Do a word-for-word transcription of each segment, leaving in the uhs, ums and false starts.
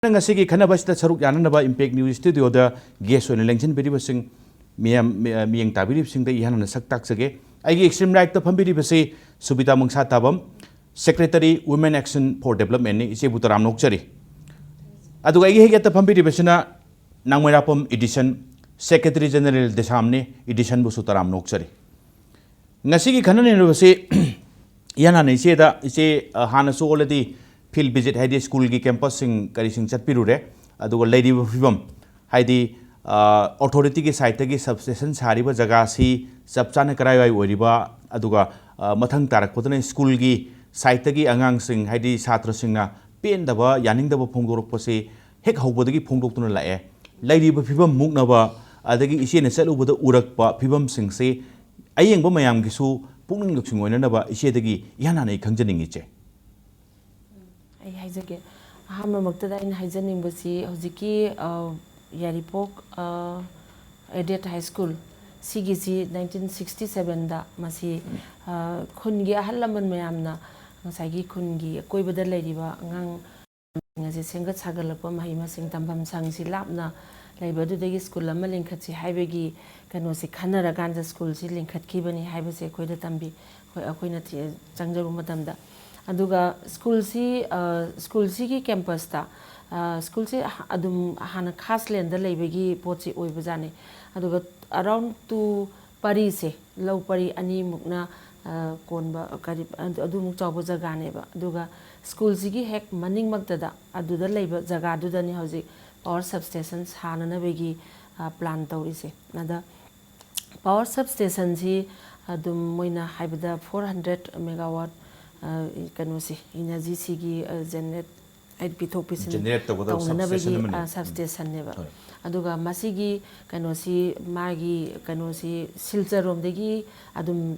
ꯉꯁꯤꯒꯤ ꯈꯟꯅꯕ ꯑꯁꯤꯗ ꯁꯔꯨꯛ ꯌꯥꯅꯅꯕ Impact News Studio ꯗ guest ꯑꯣꯏꯅ ꯂꯦꯡꯁꯤꯟꯕꯤꯔꯤꯕꯁꯤꯡ, ꯃꯤꯌꯥꯝ, ꯃꯤ-, ꯃꯤꯠꯌꯦꯡ ꯇꯥꯕꯤꯔꯤꯕꯁꯤꯡꯗ ꯏꯍꯥꯟ ꯍꯥꯟꯅ ꯁꯛ ꯇꯥꯛꯆꯒꯦ꯫ ꯑꯩꯒꯤ extreme right ꯇ ꯐꯝꯕꯤꯔꯤꯕꯁꯤ ꯁꯨꯕꯤꯇꯥ ꯃꯪꯁꯥ ꯇꯥꯕꯝ, Secretary Women Action for Development ꯅꯤ꯫ ꯏꯆꯦꯕꯨ ꯇꯔꯥꯝꯅ ꯑꯣꯛꯆꯔꯤ꯫ ꯑꯗꯨꯒ ꯑꯩꯒꯤ ꯍꯦꯛ ꯌꯦꯠꯇ ꯐꯝꯕꯤꯔꯤꯕꯁꯤꯅ ꯅꯥꯡꯃꯩꯔꯥꯄꯝ Edison Secretary General ꯗꯦꯁꯥꯝꯅꯤ꯫ Edison ꯕꯨꯁꯨ ꯇꯔꯥꯝꯅ ꯑꯣꯛꯆꯔꯤ꯫ ꯉꯁꯤꯒꯤ ꯈꯟꯅ ꯅꯩꯅꯕꯁꯤ ꯏꯍꯥꯟ ꯍꯥꯟꯅ ꯏꯆꯦꯗ, ꯏꯆꯦ, ꯑ, ꯍꯥꯟꯅꯁꯨ already field visit, ꯍꯥꯏꯗꯤ school ꯒꯤ campus ꯁꯤꯡ ꯀꯔꯤꯁꯤꯡ ꯆꯠꯄꯤꯔꯨꯔꯦ, ꯑꯗꯨꯒ ꯂꯩꯔꯤꯕ ꯐꯤꯕꯝ, ꯍꯥꯏꯗꯤ, ꯑ, authority ꯒꯤ side ꯇꯒꯤ substation ꯁꯥꯔꯤꯕ ꯖꯒꯥꯁꯤ ꯆꯞ ꯆꯥꯅ ꯀꯔꯥꯏꯋꯥꯏ ꯑꯣꯏꯔꯤꯕ, ꯑꯗꯨꯒ, ꯑ, ꯃꯊꯪ ꯇꯥꯔꯛꯄꯗꯅ school ꯒꯤ side ꯇꯒꯤ ꯑꯉꯥꯡꯁꯤꯡ, ꯍꯥꯏꯗꯤ ꯁꯥꯇ꯭ꯔꯁꯤꯡꯅ ꯄꯦꯟꯗꯕ, ꯌꯥꯅꯤꯡꯗꯕ ꯐꯣꯡꯗꯣꯔꯛꯄꯁꯤ ꯍꯦꯛ ꯍꯧꯕꯗꯒꯤ ꯐꯣꯡꯗꯣꯛꯇꯨꯅ ꯂꯥꯛꯑꯦ꯫ ꯂꯩꯔꯤꯕ ꯐꯤꯕꯝ ꯃꯨꯛꯅꯕ, ꯑꯗꯒꯤ ꯏꯆꯦꯅ ꯆꯠꯂꯨꯕꯗ ꯎꯔꯛꯄ ꯐꯤꯕꯝꯁꯤꯡꯁꯤ ꯑꯌꯦꯡꯕ ꯃꯌꯥꯝꯒꯤꯁꯨ ꯄꯨꯛꯅꯤꯡ ꯂꯧꯁꯤꯡ ꯑꯣꯏꯅꯅꯕ ꯏꯆꯦꯗꯒꯤ ꯏꯍꯥꯟ ꯍꯥꯟꯅ ꯑꯩ ꯈꯪꯖꯅꯤꯡꯉꯤ, ꯏꯆꯦ꯫ ꯑꯩ ꯍꯥꯏꯖꯒꯦ꯫ ꯑꯍꯥꯟꯕꯃꯛꯇꯗ ꯑꯩꯅ ꯍꯥꯏꯖꯅꯤꯡꯕꯁꯤ ꯍꯧꯖꯤꯛꯀꯤ, ꯑ, ꯌꯥꯏꯔꯤꯄꯣꯛ, ꯑ, Aided High School ꯁꯤꯒꯤꯁꯤ nineteen sixty seven ꯗ ꯃꯁꯤ, ꯑ, ꯈꯨꯟꯒꯤ ꯑꯍꯜ ꯂꯃꯟ ꯃꯌꯥꯝꯅ ꯉꯁꯥꯏꯒꯤ ꯈꯨꯟꯒꯤ ꯑꯀꯣꯏꯕꯗ ꯂꯩꯔꯤꯕ ꯑꯉꯥꯡ ꯑꯁꯤ ꯁꯦꯝꯒꯠ ꯁꯥꯒꯠꯂꯛꯄ ꯃꯍꯩ ꯃꯁꯤꯡ ꯇꯝꯐꯝ ꯁꯪꯁꯤ ꯂꯥꯞꯅ ꯂꯩꯕ ꯑꯗꯨꯗꯒꯤ school ꯑꯃ ꯂꯤꯡꯈꯠꯁꯤ ꯍꯥꯏꯕꯒꯤ ꯀꯩꯅꯣꯁꯤ ꯈꯟꯅꯔꯀꯥꯟꯗ school ꯁꯤ ꯂꯤꯡꯈꯠꯈꯤꯕꯅꯤ ꯍꯥꯏꯕꯁꯦ ꯑꯩꯈꯣꯏꯗ ꯇꯝꯕꯤ, ꯑꯩꯈꯣꯏ, ꯑꯩꯈꯣꯏꯅ ꯊꯤ-, ꯆꯪꯖꯔꯨꯕ ꯃꯇꯝꯗ꯫ ꯑꯗꯨꯒ school ꯁꯤ, ꯑ, school ꯁꯤꯒꯤ campus ꯇ, ꯑ, school ꯁꯤ ꯑꯗꯨꯝ ꯍꯥꯟꯅ ꯈꯥꯁꯂꯦꯟꯗ ꯂꯩꯕꯒꯤ ꯄꯣꯠꯁꯤ ꯑꯣꯏꯕꯖꯥꯠꯅꯤ꯫ ꯑꯗꯨꯒ around two ꯄꯔꯤꯁꯦ, ꯂꯧ ꯄꯔꯤ ꯑꯅꯤꯃꯨꯛꯅ, ꯑ, ꯀꯣꯟꯕ, ꯀꯔꯤ, ꯑꯗꯨ, ꯑꯗꯨꯃꯨꯛ ꯆꯥꯎꯕ ꯖꯒꯥꯅꯦꯕ꯫ ꯑꯗꯨꯒ school ꯁꯤꯒꯤ ꯍꯦꯛ ꯃꯅꯤꯡꯃꯛꯇꯗ, ꯑꯗꯨꯗ ꯂꯩꯕ ꯖꯒꯥꯗꯨꯗꯅꯤ ꯍꯧꯖꯤꯛ power substation ꯁꯥꯅꯅꯕꯒꯤ, ꯑ, plan ꯇꯧꯔꯤꯁꯦ꯫ ꯑꯗ power substation ꯁꯤ ꯑꯗꯨꯝ ꯃꯣꯏꯅ ꯍꯥꯏꯕꯗ four hundred megawatt, ꯑ, ꯀꯩꯅꯣꯁꯤ, energy ꯁꯤꯒꯤ, ꯑ, generate ꯍꯥꯏꯗꯤ ꯄꯤꯊꯣꯛ ꯄꯤꯁꯤꯟ generate ꯇꯧꯒꯗꯕ ꯇꯧꯅꯅꯕꯒꯤ, substation ꯑꯃꯅꯤ꯫ ꯑ, ꯎꯝ꯫ Substation ꯅꯦꯕ꯫ ꯍꯣꯏ꯫ ꯑꯗꯨꯒ ꯃꯁꯤꯒꯤ ꯀꯩꯅꯣꯁꯤ, ꯃꯥꯒꯤ ꯀꯩꯅꯣꯁꯤ ꯁꯤꯜꯆꯔꯔꯣꯝꯗꯒꯤ ꯑꯗꯨꯝ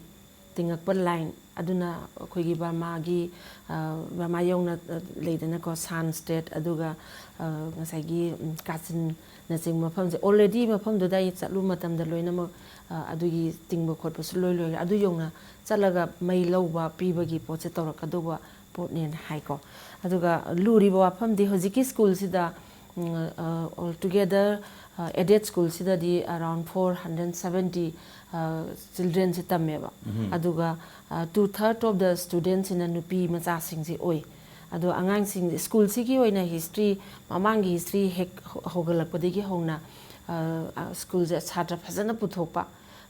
ꯇꯤꯡꯉꯛꯄ line ꯑꯗꯨꯅ ꯑꯩꯈꯣꯏꯒꯤ ꯕꯔꯃꯥꯒꯤ, ꯑ, ꯕꯔꯃꯥ ꯌꯧꯅ, ꯑ, ꯂꯩꯗꯅꯀꯣ, ꯁꯥꯟ state, ꯑꯗꯨꯒ, ꯑ, ꯉꯁꯥꯏꯒꯤ, ꯎꯝ, ꯀꯥꯆꯤꯟꯅꯆꯤꯡꯕ ꯃꯐꯝꯁꯦ, already ꯃꯐꯝꯗꯨꯗ ꯑꯩ ꯆꯠꯂꯨ ꯃꯇꯝꯗ ꯂꯣꯏꯅꯃꯛ, ꯑ, ꯑꯗꯨꯒꯤ ꯇꯤꯡꯕ ꯈꯣꯠꯄꯁꯨ ꯂꯣꯏ ꯂꯣꯏꯔꯦ꯫ ꯑꯗꯨ ꯌꯧꯅ ꯆꯠꯂꯒ ꯃꯩ ꯂꯧꯕ ꯄꯤꯕꯒꯤ ꯄꯣꯠꯁꯦ ꯇꯧꯔꯛꯀꯗꯧꯕ ꯄꯣꯠꯅꯦꯅ ꯍꯥꯏꯀꯣ꯫ ꯑꯗꯨꯒ ꯂꯨꯔꯤꯕ ꯋꯥꯐꯝꯗꯤ ꯍꯧꯖꯤꯛꯀꯤ ꯁ꯭ꯀꯨꯜꯁꯤꯗ, ꯎꯝ, ꯑ, altogether, ꯑ, aided ꯁ꯭ꯀꯨꯜꯁꯤꯗꯗꯤ around four hundred seventy, ꯑ, childrenꯁꯦ ꯇꯝꯃꯦꯕ꯫ ꯑꯗꯨꯒ, ꯑ, two third of the studentꯁꯤꯅ ꯅꯨꯄꯤ ꯃꯆꯥꯁꯤꯡꯁꯦ ꯑꯣꯏ꯫ ꯑꯗꯣ ꯑꯉꯥꯡꯁꯤꯡ, ꯁ꯭ꯀꯨꯜꯁꯤꯒꯤ ꯑꯣꯏꯅ history, ꯃꯃꯥꯡꯒꯤ history ꯍꯦꯛ ꯍꯧ-, ꯍꯧꯒꯠꯂꯛꯄꯗꯒꯤ ꯍꯧꯅ, ꯑ, ꯑ, ꯁ꯭ꯀꯨꯜꯁꯦ ꯁꯥꯇ꯭ꯔ ꯐꯖꯅ ꯄꯨꯊꯣꯛꯄ,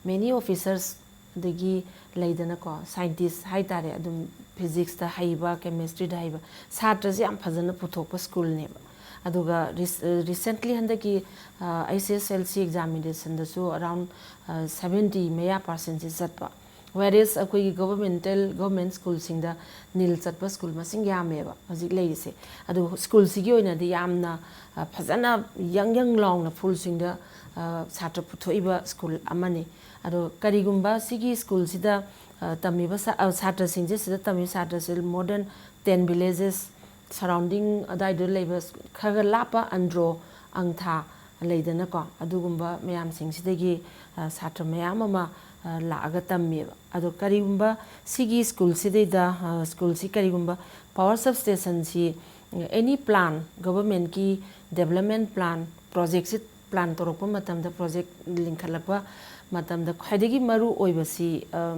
many officers, ꯑꯗꯒꯤ ꯂꯩꯗꯅꯀꯣ, scientist ꯍꯥꯏꯇꯥꯔꯦ, ꯑꯗꯨꯝ physicsꯇ ꯍꯩꯕ, chemistryꯗ ꯍꯩꯕ ꯁꯥꯇ꯭ꯔꯁꯦ ꯌꯥꯝ ꯐꯖꯅ ꯄꯨꯊꯣꯛꯄ ꯁ꯭ꯀꯨꯜꯅꯦꯕ꯫ ꯑꯗꯨꯒ ꯔꯤꯁ-, ꯑ, recently ꯍꯟꯗꯛꯀꯤ, ꯑ, H S L C examinationꯗꯁꯨ around, ꯑ, seventy ꯃꯌꯥ percentꯁꯦ ꯆꯠꯄ꯫ Whereas ꯑꯩꯈꯣꯏꯒꯤ governmental, government ꯁ꯭ꯀꯨꯜꯁꯤꯡꯗ ꯅꯤꯜ ꯆꯠꯄ ꯁ꯭ꯀꯨꯜ ꯃꯁꯤꯡ ꯌꯥꯝꯃꯦꯕ ꯍꯧꯖꯤꯛ ꯂꯩꯔꯤꯁꯦ꯫ ꯑꯗꯨ ꯁ꯭ꯀꯨꯜꯁꯤꯒꯤ ꯑꯣꯏꯅꯗꯤ ꯌꯥꯝꯅ, ꯑ, ꯐꯖꯅ ꯌꯪ ꯌꯪ ꯂꯥꯎꯅ full swingꯗ, ꯑ, ꯁꯥꯇ꯭ꯔ ꯄꯨꯊꯣꯛꯏꯕ ꯁ꯭ꯀꯨꯜ ꯑꯃꯅꯤ꯫ ꯑꯗꯣ ꯀꯔꯤꯒꯨꯝꯕ ꯁꯤꯒꯤ ꯁ꯭ꯀꯨꯜꯁꯤꯗ, ꯑ, ꯇꯝꯃꯤꯕ ꯁꯥ-, ꯑ, ꯁꯥꯇ꯭ꯔꯁꯤꯡꯁꯦ, ꯁꯤꯗ ꯇꯝꯃꯤꯕ ꯁꯥꯇ꯭ꯔꯁꯦ more than ten villages, surrounding ꯑꯗꯥꯏꯗ ꯂꯩꯕ ꯈꯔ ꯈꯔ ꯂꯥꯞꯄ ꯑꯟꯗ꯭ꯔꯣ, ꯑꯪꯊꯥ ꯂꯩꯗꯅꯀꯣ, ꯑꯗꯨꯒꯨꯝꯕ ꯃꯌꯥꯝꯁꯤꯡꯁꯤꯗꯒꯤ, ꯑ, ꯁꯥꯇ꯭ꯔ ꯃꯌꯥꯝ ꯑꯃ, ꯑ, ꯂꯥꯛꯑꯒ ꯇꯝꯃꯦꯕ꯫ ꯑꯗꯣ ꯀꯔꯤꯒꯨꯝꯕ ꯁꯤꯒꯤ ꯁ꯭ꯀꯨꯜꯁꯤꯗꯩꯗ, ꯑ, ꯁ꯭ꯀꯨꯜꯁꯤ ꯀꯔꯤꯒꯨꯝꯕ power substationꯁꯤ, any plan, governmentꯀꯤ development plan, projectꯁꯤ plan ꯇꯧꯔꯛꯄ ꯃꯇꯝꯗ, project ꯂꯤꯡꯈꯠꯂꯛꯄ ꯃꯇꯝꯗ ꯈ꯭ꯋꯥꯏꯗꯒꯤ ꯃꯔꯨ ꯑꯣꯏꯕꯁꯤ, ꯑ,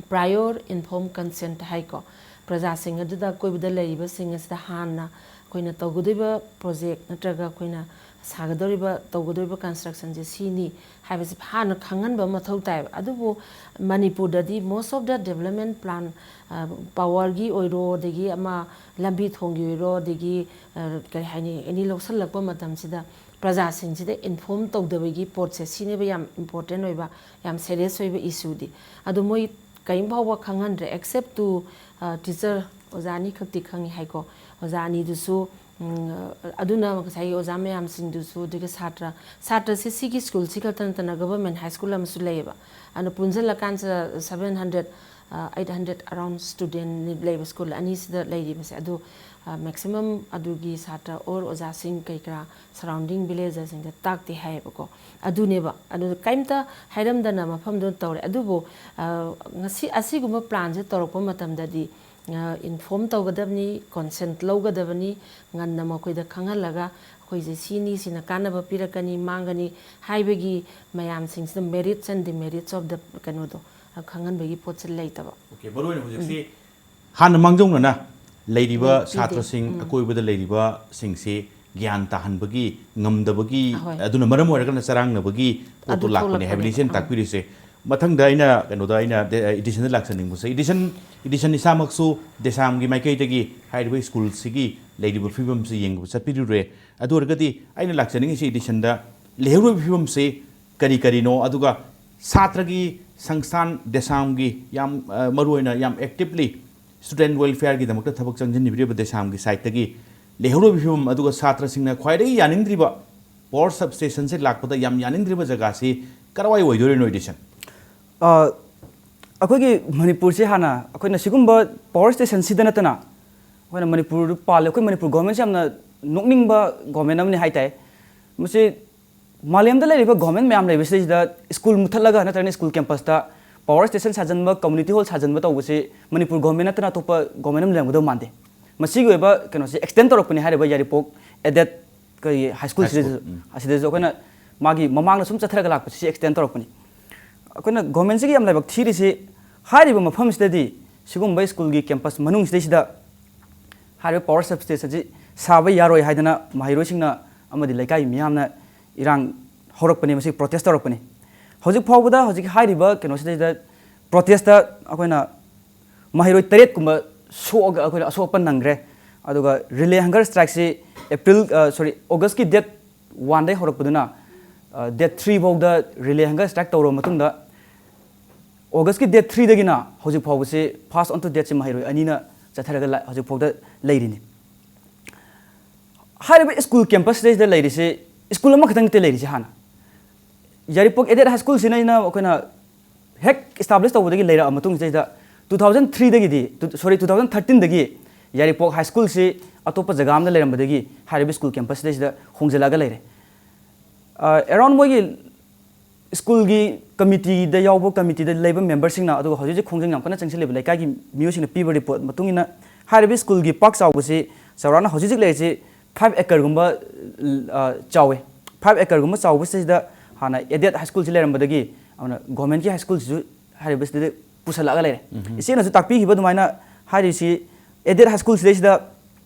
prior informed consent ꯍꯥꯏꯀꯣ꯫ ꯄ꯭ꯔꯖꯥꯁꯤꯡ ꯑꯗꯨꯗ, ꯑꯀꯣꯏꯕꯗ ꯂꯩꯔꯤꯕꯁꯤꯡ ꯑꯁꯤꯗ ꯍꯥꯟꯅ ꯑꯩꯈꯣꯏꯅ ꯇꯧꯒꯗꯧꯔꯤꯕ project ꯅꯠꯇ꯭ꯔꯒ ꯑꯩꯈꯣꯏꯅ ꯁꯥꯒꯗꯧꯔꯤꯕ, ꯇꯧꯒꯗꯧꯔꯤꯕ constructionꯁꯦ ꯁꯤꯅꯤ ꯍꯥꯏꯕꯁꯤ ꯍꯥꯟꯅ ꯈꯪꯍꯟꯕ ꯑꯃ ꯃꯊꯧ ꯇꯥꯏꯕ꯫ ꯑꯗꯨꯕꯨ ꯃꯅꯤꯄꯨꯔꯗꯗꯤ most of the development plan, ꯑ, powerꯒꯤ ꯑꯣꯏꯔꯣ, ꯑꯗꯒꯤ ꯑꯃ ꯂꯝꯕꯤ ꯊꯣꯡꯒꯤ ꯑꯣꯏꯔꯣ, ꯑꯗꯒꯤ, ꯑ, ꯀꯔꯤ ꯍꯥꯏꯅꯤ, any ꯂꯧꯁꯜꯂꯛꯄ ꯃꯇꯝꯁꯤꯗ ꯄ꯭ꯔꯖꯥꯁꯤꯡꯁꯤꯗ inform ꯇꯧꯗꯕꯒꯤ ꯄꯣꯠꯁꯦ, ꯁꯤꯅꯦꯕ ꯌꯥꯝ important ꯑꯣꯏꯕ, ꯌꯥꯝ serious ꯑꯣꯏꯕ issueꯗꯤ꯫ ꯑꯗꯣ ꯃꯣꯏ ꯀꯔꯤꯝ ꯐꯥꯎꯕ ꯈꯪꯍꯟꯗ꯭ꯔꯦ, except to, ꯑ, teacher, ꯑꯣꯖꯥ ꯑꯅꯤꯈꯛꯇꯤ ꯈꯪꯉꯤ ꯍꯥꯏꯀꯣ꯫ ꯑꯣꯖꯥ ꯑꯅꯤꯗꯨꯁꯨ, ꯎꯝ, ꯑꯗꯨꯅ ꯉꯁꯥꯏꯒꯤ ꯑꯣꯖꯥ ꯃꯌꯥꯝꯁꯤꯡꯗꯨꯁꯨ, ꯑꯗꯨꯒ ꯁꯥꯇ꯭ꯔ, ꯁꯥꯇ꯭ꯔꯁꯦ ꯁꯤꯒꯤ ꯁ꯭ꯀꯨꯜꯁꯤ ꯈꯛꯇ ꯅꯠꯇꯅ government high school ꯑꯃꯁꯨ ꯂꯩꯌꯦꯕ꯫ ꯑꯗꯨꯅ ꯄꯨꯟꯁꯤꯜꯂꯀꯥꯟꯁꯤꯗ seven hundred, ꯑ, eight hundred around student ꯂꯩꯕ ꯁ꯭ꯀꯨꯜ ꯑꯅꯤꯁꯤꯗ ꯂꯩꯔꯤꯕꯁꯦ꯫ ꯑꯗꯨ, ꯑ, maximum ꯑꯗꯨꯒꯤ ꯁꯥꯇ꯭ꯔ or ꯑꯣꯖꯥꯁꯤꯡ ꯀꯩ ꯀꯔꯥ surrounding villageꯁꯤꯡꯗ ꯇꯥꯛꯇꯦ ꯍꯥꯏꯌꯦꯕꯀꯣ꯫ ꯑꯗꯨꯅꯦꯕ꯫ ꯑꯗꯨ ꯀꯔꯤꯝꯇ ꯍꯥꯏꯔꯝꯗꯅ ꯃꯐꯝꯗꯨ ꯇꯧꯔꯦ꯫ ꯑꯗꯨꯕꯨ, ꯑ, ꯉꯁꯤ ꯑꯁꯤꯒꯨꯝꯕ planꯁꯦ ꯇꯧꯔꯛꯄ ꯃꯇꯝꯗꯗꯤ, ꯏꯟꯐꯣꯔꯝ ꯇꯧꯒꯗꯕꯅꯤ, ꯀꯣꯟꯁꯦꯟꯠ ꯂꯧꯒꯗꯕꯅꯤ, ꯉꯟꯅ ꯃꯈꯣꯏꯗ ꯈꯪꯍꯜꯂꯒ ꯑꯩꯈꯣꯏꯁꯦ ꯁꯤꯅꯤ, ꯁꯤꯅ ꯀꯥꯟꯅꯕ ꯄꯤꯔꯛꯀꯅꯤ, ꯃꯥꯡꯒꯅꯤ ꯍꯥꯏꯕꯒꯤ ꯃꯌꯥꯝꯁꯤꯡꯁꯤꯗ, merits and demerits of the ꯀꯩꯅꯣꯗꯣ, ꯈꯪꯍꯟꯕꯒꯤ ꯄꯣꯠꯁꯦ ꯂꯩꯇꯕ꯫ ꯑꯣꯀꯦ, ꯃꯔꯨꯑꯣꯏꯅ ꯍꯧꯖꯤꯛꯁꯤ ꯍꯥꯟꯅ ꯃꯥꯡꯖꯧꯅꯅ ꯂꯩꯔꯤꯕ ꯂꯩ, ꯄꯤꯗꯦ꯫ ꯁꯥꯇ꯭ꯔꯁꯤꯡ, ꯎꯝ꯫ ꯑꯀꯣꯏꯕꯗ ꯂꯩꯔꯤꯕꯁꯤꯡꯁꯤ ꯒ꯭ꯌꯥꯟ ꯇꯥꯍꯟꯕꯒꯤ ꯉꯝꯗꯕꯒꯤ, ꯑꯍꯣꯏ꯫ ꯑꯗꯨꯅ ꯃꯔꯝ ꯑꯣꯏꯔꯒ ꯆꯔꯥꯡꯅꯕꯒꯤ ꯄꯣꯠꯇꯨ ꯑꯗꯨ ꯂꯥꯛꯄꯅꯦ ꯍꯥꯏꯕꯅꯤ ꯊꯣꯛꯂꯛꯄꯅꯦꯕ꯫ ꯏꯆꯦꯅ ꯎꯝ꯫ ꯇꯥꯛꯄꯤꯔꯤꯁꯦ꯫ ꯃꯊꯪꯗ ꯑꯩꯅ ꯀꯩꯅꯣꯗ, ꯑꯩꯅ ꯗꯦ-, ꯏꯗꯤꯁꯟꯗ ꯂꯥꯛꯆꯅꯤꯡꯕꯁꯦ, ꯏꯗꯤꯁꯟ, ꯏꯗꯤꯁꯟ ꯏꯁꯥꯃꯛꯁꯨ ꯗꯦꯁꯥꯝꯒꯤ ꯃꯥꯏꯀꯩꯗꯒꯤ ꯍꯥꯏꯔꯤꯕ ꯁ꯭ꯀꯨꯜꯁꯤꯒꯤ ꯂꯩꯔꯤꯕ ꯐꯤꯕꯝꯁꯤ ꯌꯦꯡꯕ ꯆꯠꯄꯤꯔꯨꯔꯦ꯫ ꯑꯗꯨ ꯑꯣꯏꯔꯒꯗꯤ ꯑꯩꯅ ꯂꯥꯛꯆꯅꯤꯡꯉꯤꯁꯤ ꯏꯗꯤꯁꯟꯗ ꯂꯩꯍꯧꯔꯤꯕ ꯐꯤꯕꯝꯁꯤ ꯀꯔꯤ ꯀꯔꯤꯅꯣ, ꯑꯗꯨꯒ ꯁꯥꯇ꯭ꯔꯒꯤ ꯁꯪꯁꯊꯥꯟ ꯗꯦꯁꯥꯝꯒꯤ ꯌꯥꯝ, ꯑ, ꯃꯔꯨꯑꯣꯏꯅ ꯌꯥꯝ ꯑꯦꯛꯇꯤꯕꯂꯤ ꯁ꯭ꯇꯨꯗꯦꯟꯠ ꯋꯦꯜꯐꯤꯌꯔꯒꯤꯗꯃꯛꯇ ꯊꯕꯛ ꯆꯪꯁꯤꯟꯕꯤꯔꯤꯕ ꯗꯦꯁꯥꯝꯒꯤ ꯁꯥꯏꯠꯇꯒꯤ ꯂꯩꯍꯧꯔꯤꯕ ꯐꯤꯕꯝ, ꯑꯗꯨꯒ ꯁꯥꯇ꯭ꯔꯁꯤꯡꯅ ꯈ꯭ꯋꯥꯏꯗꯒꯤ ꯌꯥꯅꯤꯡꯗ꯭ꯔꯤꯕ ꯄꯥꯋꯔ ꯁꯕꯁ꯭ꯇꯦꯁꯟꯁꯦ ꯂꯥꯛꯄꯗ ꯌꯥꯝ ꯌꯥꯅꯤꯡꯗ꯭ꯔꯤꯕ ꯖꯒꯥꯁꯤ ꯀꯔꯋꯥꯏ ꯑꯣꯏꯗꯣꯔꯤꯅꯣ, ꯏꯗꯤꯁꯟ? ꯑ, ꯑꯩꯈꯣꯏꯒꯤ ꯃꯅꯤꯄꯨꯔꯁꯦ ꯍꯥꯟꯅ ꯑꯩꯈꯣꯏꯅ ꯁꯤꯒꯨꯝꯕ ꯄꯥꯋꯔ ꯁ꯭ꯇꯦꯁꯟꯁꯤꯗ ꯅꯠꯇꯅ ꯑꯩꯈꯣꯏꯅ ꯃꯅꯤꯄꯨꯔ ꯄꯥꯜꯂꯦ꯫ ꯑꯩꯈꯣꯏ ꯃꯅꯤꯄꯨꯔ ꯒꯣꯔꯃꯦꯟꯁꯦ ꯌꯥꯝꯅ ꯅꯣꯛꯅꯤꯡꯕ ꯒꯣꯔꯃꯦꯟ ꯑꯃꯅꯤ ꯍꯥꯏ ꯇꯥꯏ꯫ ꯃꯁꯤ ꯃꯥꯂꯦꯝꯗ ꯂꯩꯔꯤꯕ ꯒꯣꯔꯃꯦꯟ ꯃꯌꯥꯝ ꯂꯩꯕꯁꯤꯗꯩꯁꯤꯗ ꯁ꯭ꯀꯨꯜ ꯃꯨꯠꯊꯠꯂꯒ ꯅꯠꯇ꯭ꯔꯒꯅ ꯁ꯭ꯀꯨꯜ ꯀꯦꯝꯄꯁꯇ ꯄꯥꯋꯔ ꯁ꯭ꯇꯦꯁꯟ ꯁꯥꯖꯟꯕ, ꯀꯝꯃ꯭ꯌꯨꯅꯤꯇꯤ ꯍꯣꯜ ꯁꯥꯖꯟꯕ ꯇꯧꯕꯁꯤ ꯃꯅꯤꯄꯨꯔ ꯒꯣꯔꯃꯦꯟ ꯅꯠꯇꯅ ꯑꯇꯣꯞꯄ ꯒꯣꯔꯃꯦꯟ ꯑꯃ ꯂꯩꯔꯝꯒꯗꯕ ꯃꯥꯟꯗꯦ꯫ ꯃꯁꯤꯒꯤ ꯑꯣꯏꯕ ꯀꯩꯅꯣꯁꯤ ꯑꯦꯛꯁꯇꯦꯟ ꯇꯧꯔꯛꯄꯅꯤ ꯍꯥꯏꯔꯤꯕ ꯌꯥꯏꯔꯤꯄꯣꯛ ꯑꯦꯗꯦꯠ ꯀꯔꯤ ꯍꯥꯏ ꯁ꯭ꯀꯨꯜ ꯍꯥꯏ ꯁ꯭ꯀꯨꯜ, ꯁꯤꯗꯁꯨ, ꯎꯝ꯫ ꯑꯁꯤꯗꯁꯨ ꯑꯩꯈꯣꯏꯅ ꯃꯥꯒꯤ ꯃꯃꯥꯡꯗ ꯁꯨꯝ ꯆꯠꯊꯔꯒ ꯂꯥꯛꯄꯁꯤ ꯑꯦꯛꯁꯇꯦꯟ ꯇꯧꯔꯛꯄꯅꯤ꯫ ꯑꯩꯈꯣꯏꯅ ꯒꯣꯔꯃꯦꯟꯁꯤꯒꯤ ꯌꯥꯝ ꯂꯥꯏꯕꯛ ꯊꯤꯔꯤꯁꯤ ꯍꯥꯏꯔꯤꯕ ꯃꯐꯝꯁꯤꯗꯗꯤ ꯁꯤꯒꯨꯝꯕ ꯁ꯭ꯀꯨꯜꯒꯤ ꯀꯦꯝꯄꯁ ꯃꯅꯨꯡꯁꯤꯗꯩꯁꯤꯗ ꯍꯥꯏꯔꯤꯕ ꯄꯥꯋꯔ ꯁꯕꯁ꯭ꯇꯦꯁꯟꯁꯤ ꯁꯥꯕ ꯌꯥꯔꯣꯏ ꯍꯥꯏꯗꯅ ꯃꯍꯩꯔꯣꯏꯁꯤꯡꯅ ꯑꯃꯗꯤ ꯂꯩꯀꯥꯏ ꯃꯤꯌꯥꯝꯅ ꯏꯔꯥꯡ ꯍꯧꯔꯛꯄꯅꯤ, ꯃꯁꯤ ꯄ꯭ꯔꯣꯇꯦꯁ ꯇꯧꯔꯛꯄꯅꯤ꯫ ꯍꯧꯖꯤꯛ ꯐꯥꯎꯕꯗ ꯍꯧꯖꯤꯛ ꯍꯥꯏꯔꯤꯕ ꯀꯩꯅꯣꯁꯤꯗꯩꯗ ꯄ꯭ꯔꯣꯇꯦꯁꯇ ꯑꯩꯈꯣꯏꯅ ꯃꯍꯩꯔꯣꯏ ꯇꯔꯦꯠ ꯀꯨꯝꯕ ꯁꯣꯛꯑꯒ ꯑꯩꯈꯣꯏꯅ ꯑꯁꯣꯛ ꯑꯄꯟ ꯅꯪꯈ꯭ꯔꯦ꯫ ꯑꯗꯨꯒ ꯔꯤꯂꯦ ꯍꯪꯒꯔ ꯁ꯭ꯇ꯭ꯔꯥꯏꯛꯁꯤ ꯑꯦꯄ꯭ꯔꯤꯜ, ꯑ, ꯁꯣꯔꯤ, ꯑꯣꯒꯁꯀꯤ ꯗꯦꯠ ꯋꯥꯟꯗꯒꯤ ꯍꯧꯔꯛꯄꯗꯨꯅ, ꯑ, ꯗꯦꯠ ꯊ꯭ꯔꯤ ꯐꯥꯎꯗ ꯔꯤꯂꯦ ꯍꯪꯒꯔ ꯁ꯭ꯇ꯭ꯔꯥꯏꯛ ꯇꯧꯔꯕ ꯃꯇꯨꯡꯗ ꯑꯣꯒꯁꯀꯤ ꯗꯦꯠ ꯊ꯭ꯔꯤꯗꯒꯤꯅ ꯍꯧꯖꯤꯛ ꯐꯥꯎꯕꯁꯤ ꯐꯥꯁ ꯑꯣꯟ ꯇꯨ ꯗꯦꯠꯁꯤ ꯃꯍꯩꯔꯣꯏ ꯑꯅꯤꯅ ꯆꯠꯊꯔꯒ ꯂ-, ꯍꯧꯖꯤꯛ ꯐꯥꯎꯗ ꯂꯩꯔꯤꯅꯤ꯫ ꯍꯥꯏꯔꯤꯕ ꯁ꯭ꯀꯨꯜ ꯀꯦꯝꯄꯁꯁꯤꯗꯩꯁꯤꯗ ꯂꯩꯔꯤꯁꯤ ꯁ꯭ꯀꯨꯜ ꯑꯃꯈꯛꯇꯪ ꯅꯠꯇꯦ ꯂꯩꯔꯤꯁꯤ ꯍꯥꯟꯅ꯫ ꯌꯥꯏꯔꯤꯄꯣꯛ ꯑꯦꯗꯦꯠ ꯍꯥꯏ ꯁ꯭ꯀꯨꯜꯁꯤꯅ ꯑꯩꯅ ꯑꯩꯈꯣꯏꯅ ꯍꯦꯛ ꯏꯁꯇꯥꯕ꯭ꯂꯤꯁ ꯇꯧꯕꯗꯒꯤ ꯂꯩꯔꯛꯑ ꯃꯇꯨꯡꯁꯤꯗꯩꯗ ꯇꯨ ꯊꯥꯎꯖꯟ ꯊ꯭ꯔꯤꯗꯒꯤꯗꯤ, ꯇꯨ, ꯁꯣꯔꯤ, ꯇꯨ ꯊꯥꯎꯖꯟ ꯊꯥꯔꯇꯤꯟꯗꯒꯤ ꯌꯥꯏꯔꯤꯄꯣꯛ ꯍꯥꯏ ꯁ꯭ꯀꯨꯜꯁꯤ ꯑꯇꯣꯞꯄ ꯖꯒꯥ ꯑꯃꯗ ꯂꯩꯔꯝꯕꯗꯒꯤ ꯍꯥꯏꯔꯤꯕ ꯁ꯭ꯀꯨꯜ ꯀꯦꯝꯄꯁꯁꯤꯗꯩꯁꯤꯗ ꯍꯣꯡꯖꯤꯜꯂꯛꯑꯒ ꯂꯩꯔꯦ꯫ ꯑ, ꯑꯦꯔꯥꯎꯟ ꯃꯣꯏꯒꯤ ꯁ꯭ꯀꯨꯜꯒꯤ ꯀꯃꯤꯇꯤꯗ ꯌꯥꯎꯕ, ꯀꯃꯤꯇꯤꯗ ꯂꯩꯕ ꯃꯦꯝꯕꯔꯁꯤꯡꯅ, ꯑꯗꯨꯒ ꯍꯧꯖꯤꯛ ꯍꯧꯖꯤꯛ ꯈꯣꯡꯖꯪ ꯌꯥꯝ ꯀꯟꯅ ꯆꯪꯁꯤꯜꯂꯤꯕ ꯂꯩꯀꯥꯏꯒꯤ ꯃꯤꯑꯣꯏꯁꯤꯡꯅ ꯄꯤꯕ ꯔꯤꯄꯣꯔꯠ ꯃꯇꯨꯡ ꯏꯟꯅ, ꯍꯥꯏꯔꯤꯕ ꯁ꯭ꯀꯨꯜꯒꯤ ꯄꯥꯛ ꯆꯥꯎꯕꯁꯤ ꯆꯥꯎꯔꯥꯛꯅ ꯍꯧꯖꯤꯛ ꯍꯧꯖꯤꯛ ꯂꯩꯔꯤꯁꯤ ꯐꯥꯏꯚ ꯑꯦꯀꯔꯒꯨꯝꯕ, ꯑ, ꯆꯥꯎꯋꯦ꯫ ꯐꯥꯏꯚ ꯑꯦꯀꯔꯒꯨꯝꯕ ꯆꯥꯎꯕꯁꯤꯗ ꯍꯥꯟꯅ ꯑꯦꯗꯦꯠ ꯍꯥꯏ ꯁ꯭ꯀꯨꯜꯁꯤ ꯂꯩꯔꯝꯕꯗꯒꯤ ꯑꯗꯨꯅ ꯒꯣꯔꯃꯦꯟꯒꯤ ꯍꯥꯏ ꯁ꯭ꯀꯨꯜꯁꯤꯁꯨ ꯍꯥꯏꯔꯤꯕꯁꯤꯗ ꯄꯨꯁꯜꯂꯛꯑꯒ ꯂꯩꯔꯦ꯫ ꯏꯆꯦꯅꯁꯨ ꯇꯥꯛꯄꯤꯈꯤꯕ ꯑꯗꯨꯃꯥꯏꯅ, ꯍꯥꯏꯔꯤꯁꯤ ꯑꯦꯗꯦꯠ ꯍꯥꯏ ꯁ꯭ꯀꯨꯜꯁꯤꯗꯩꯁꯤꯗ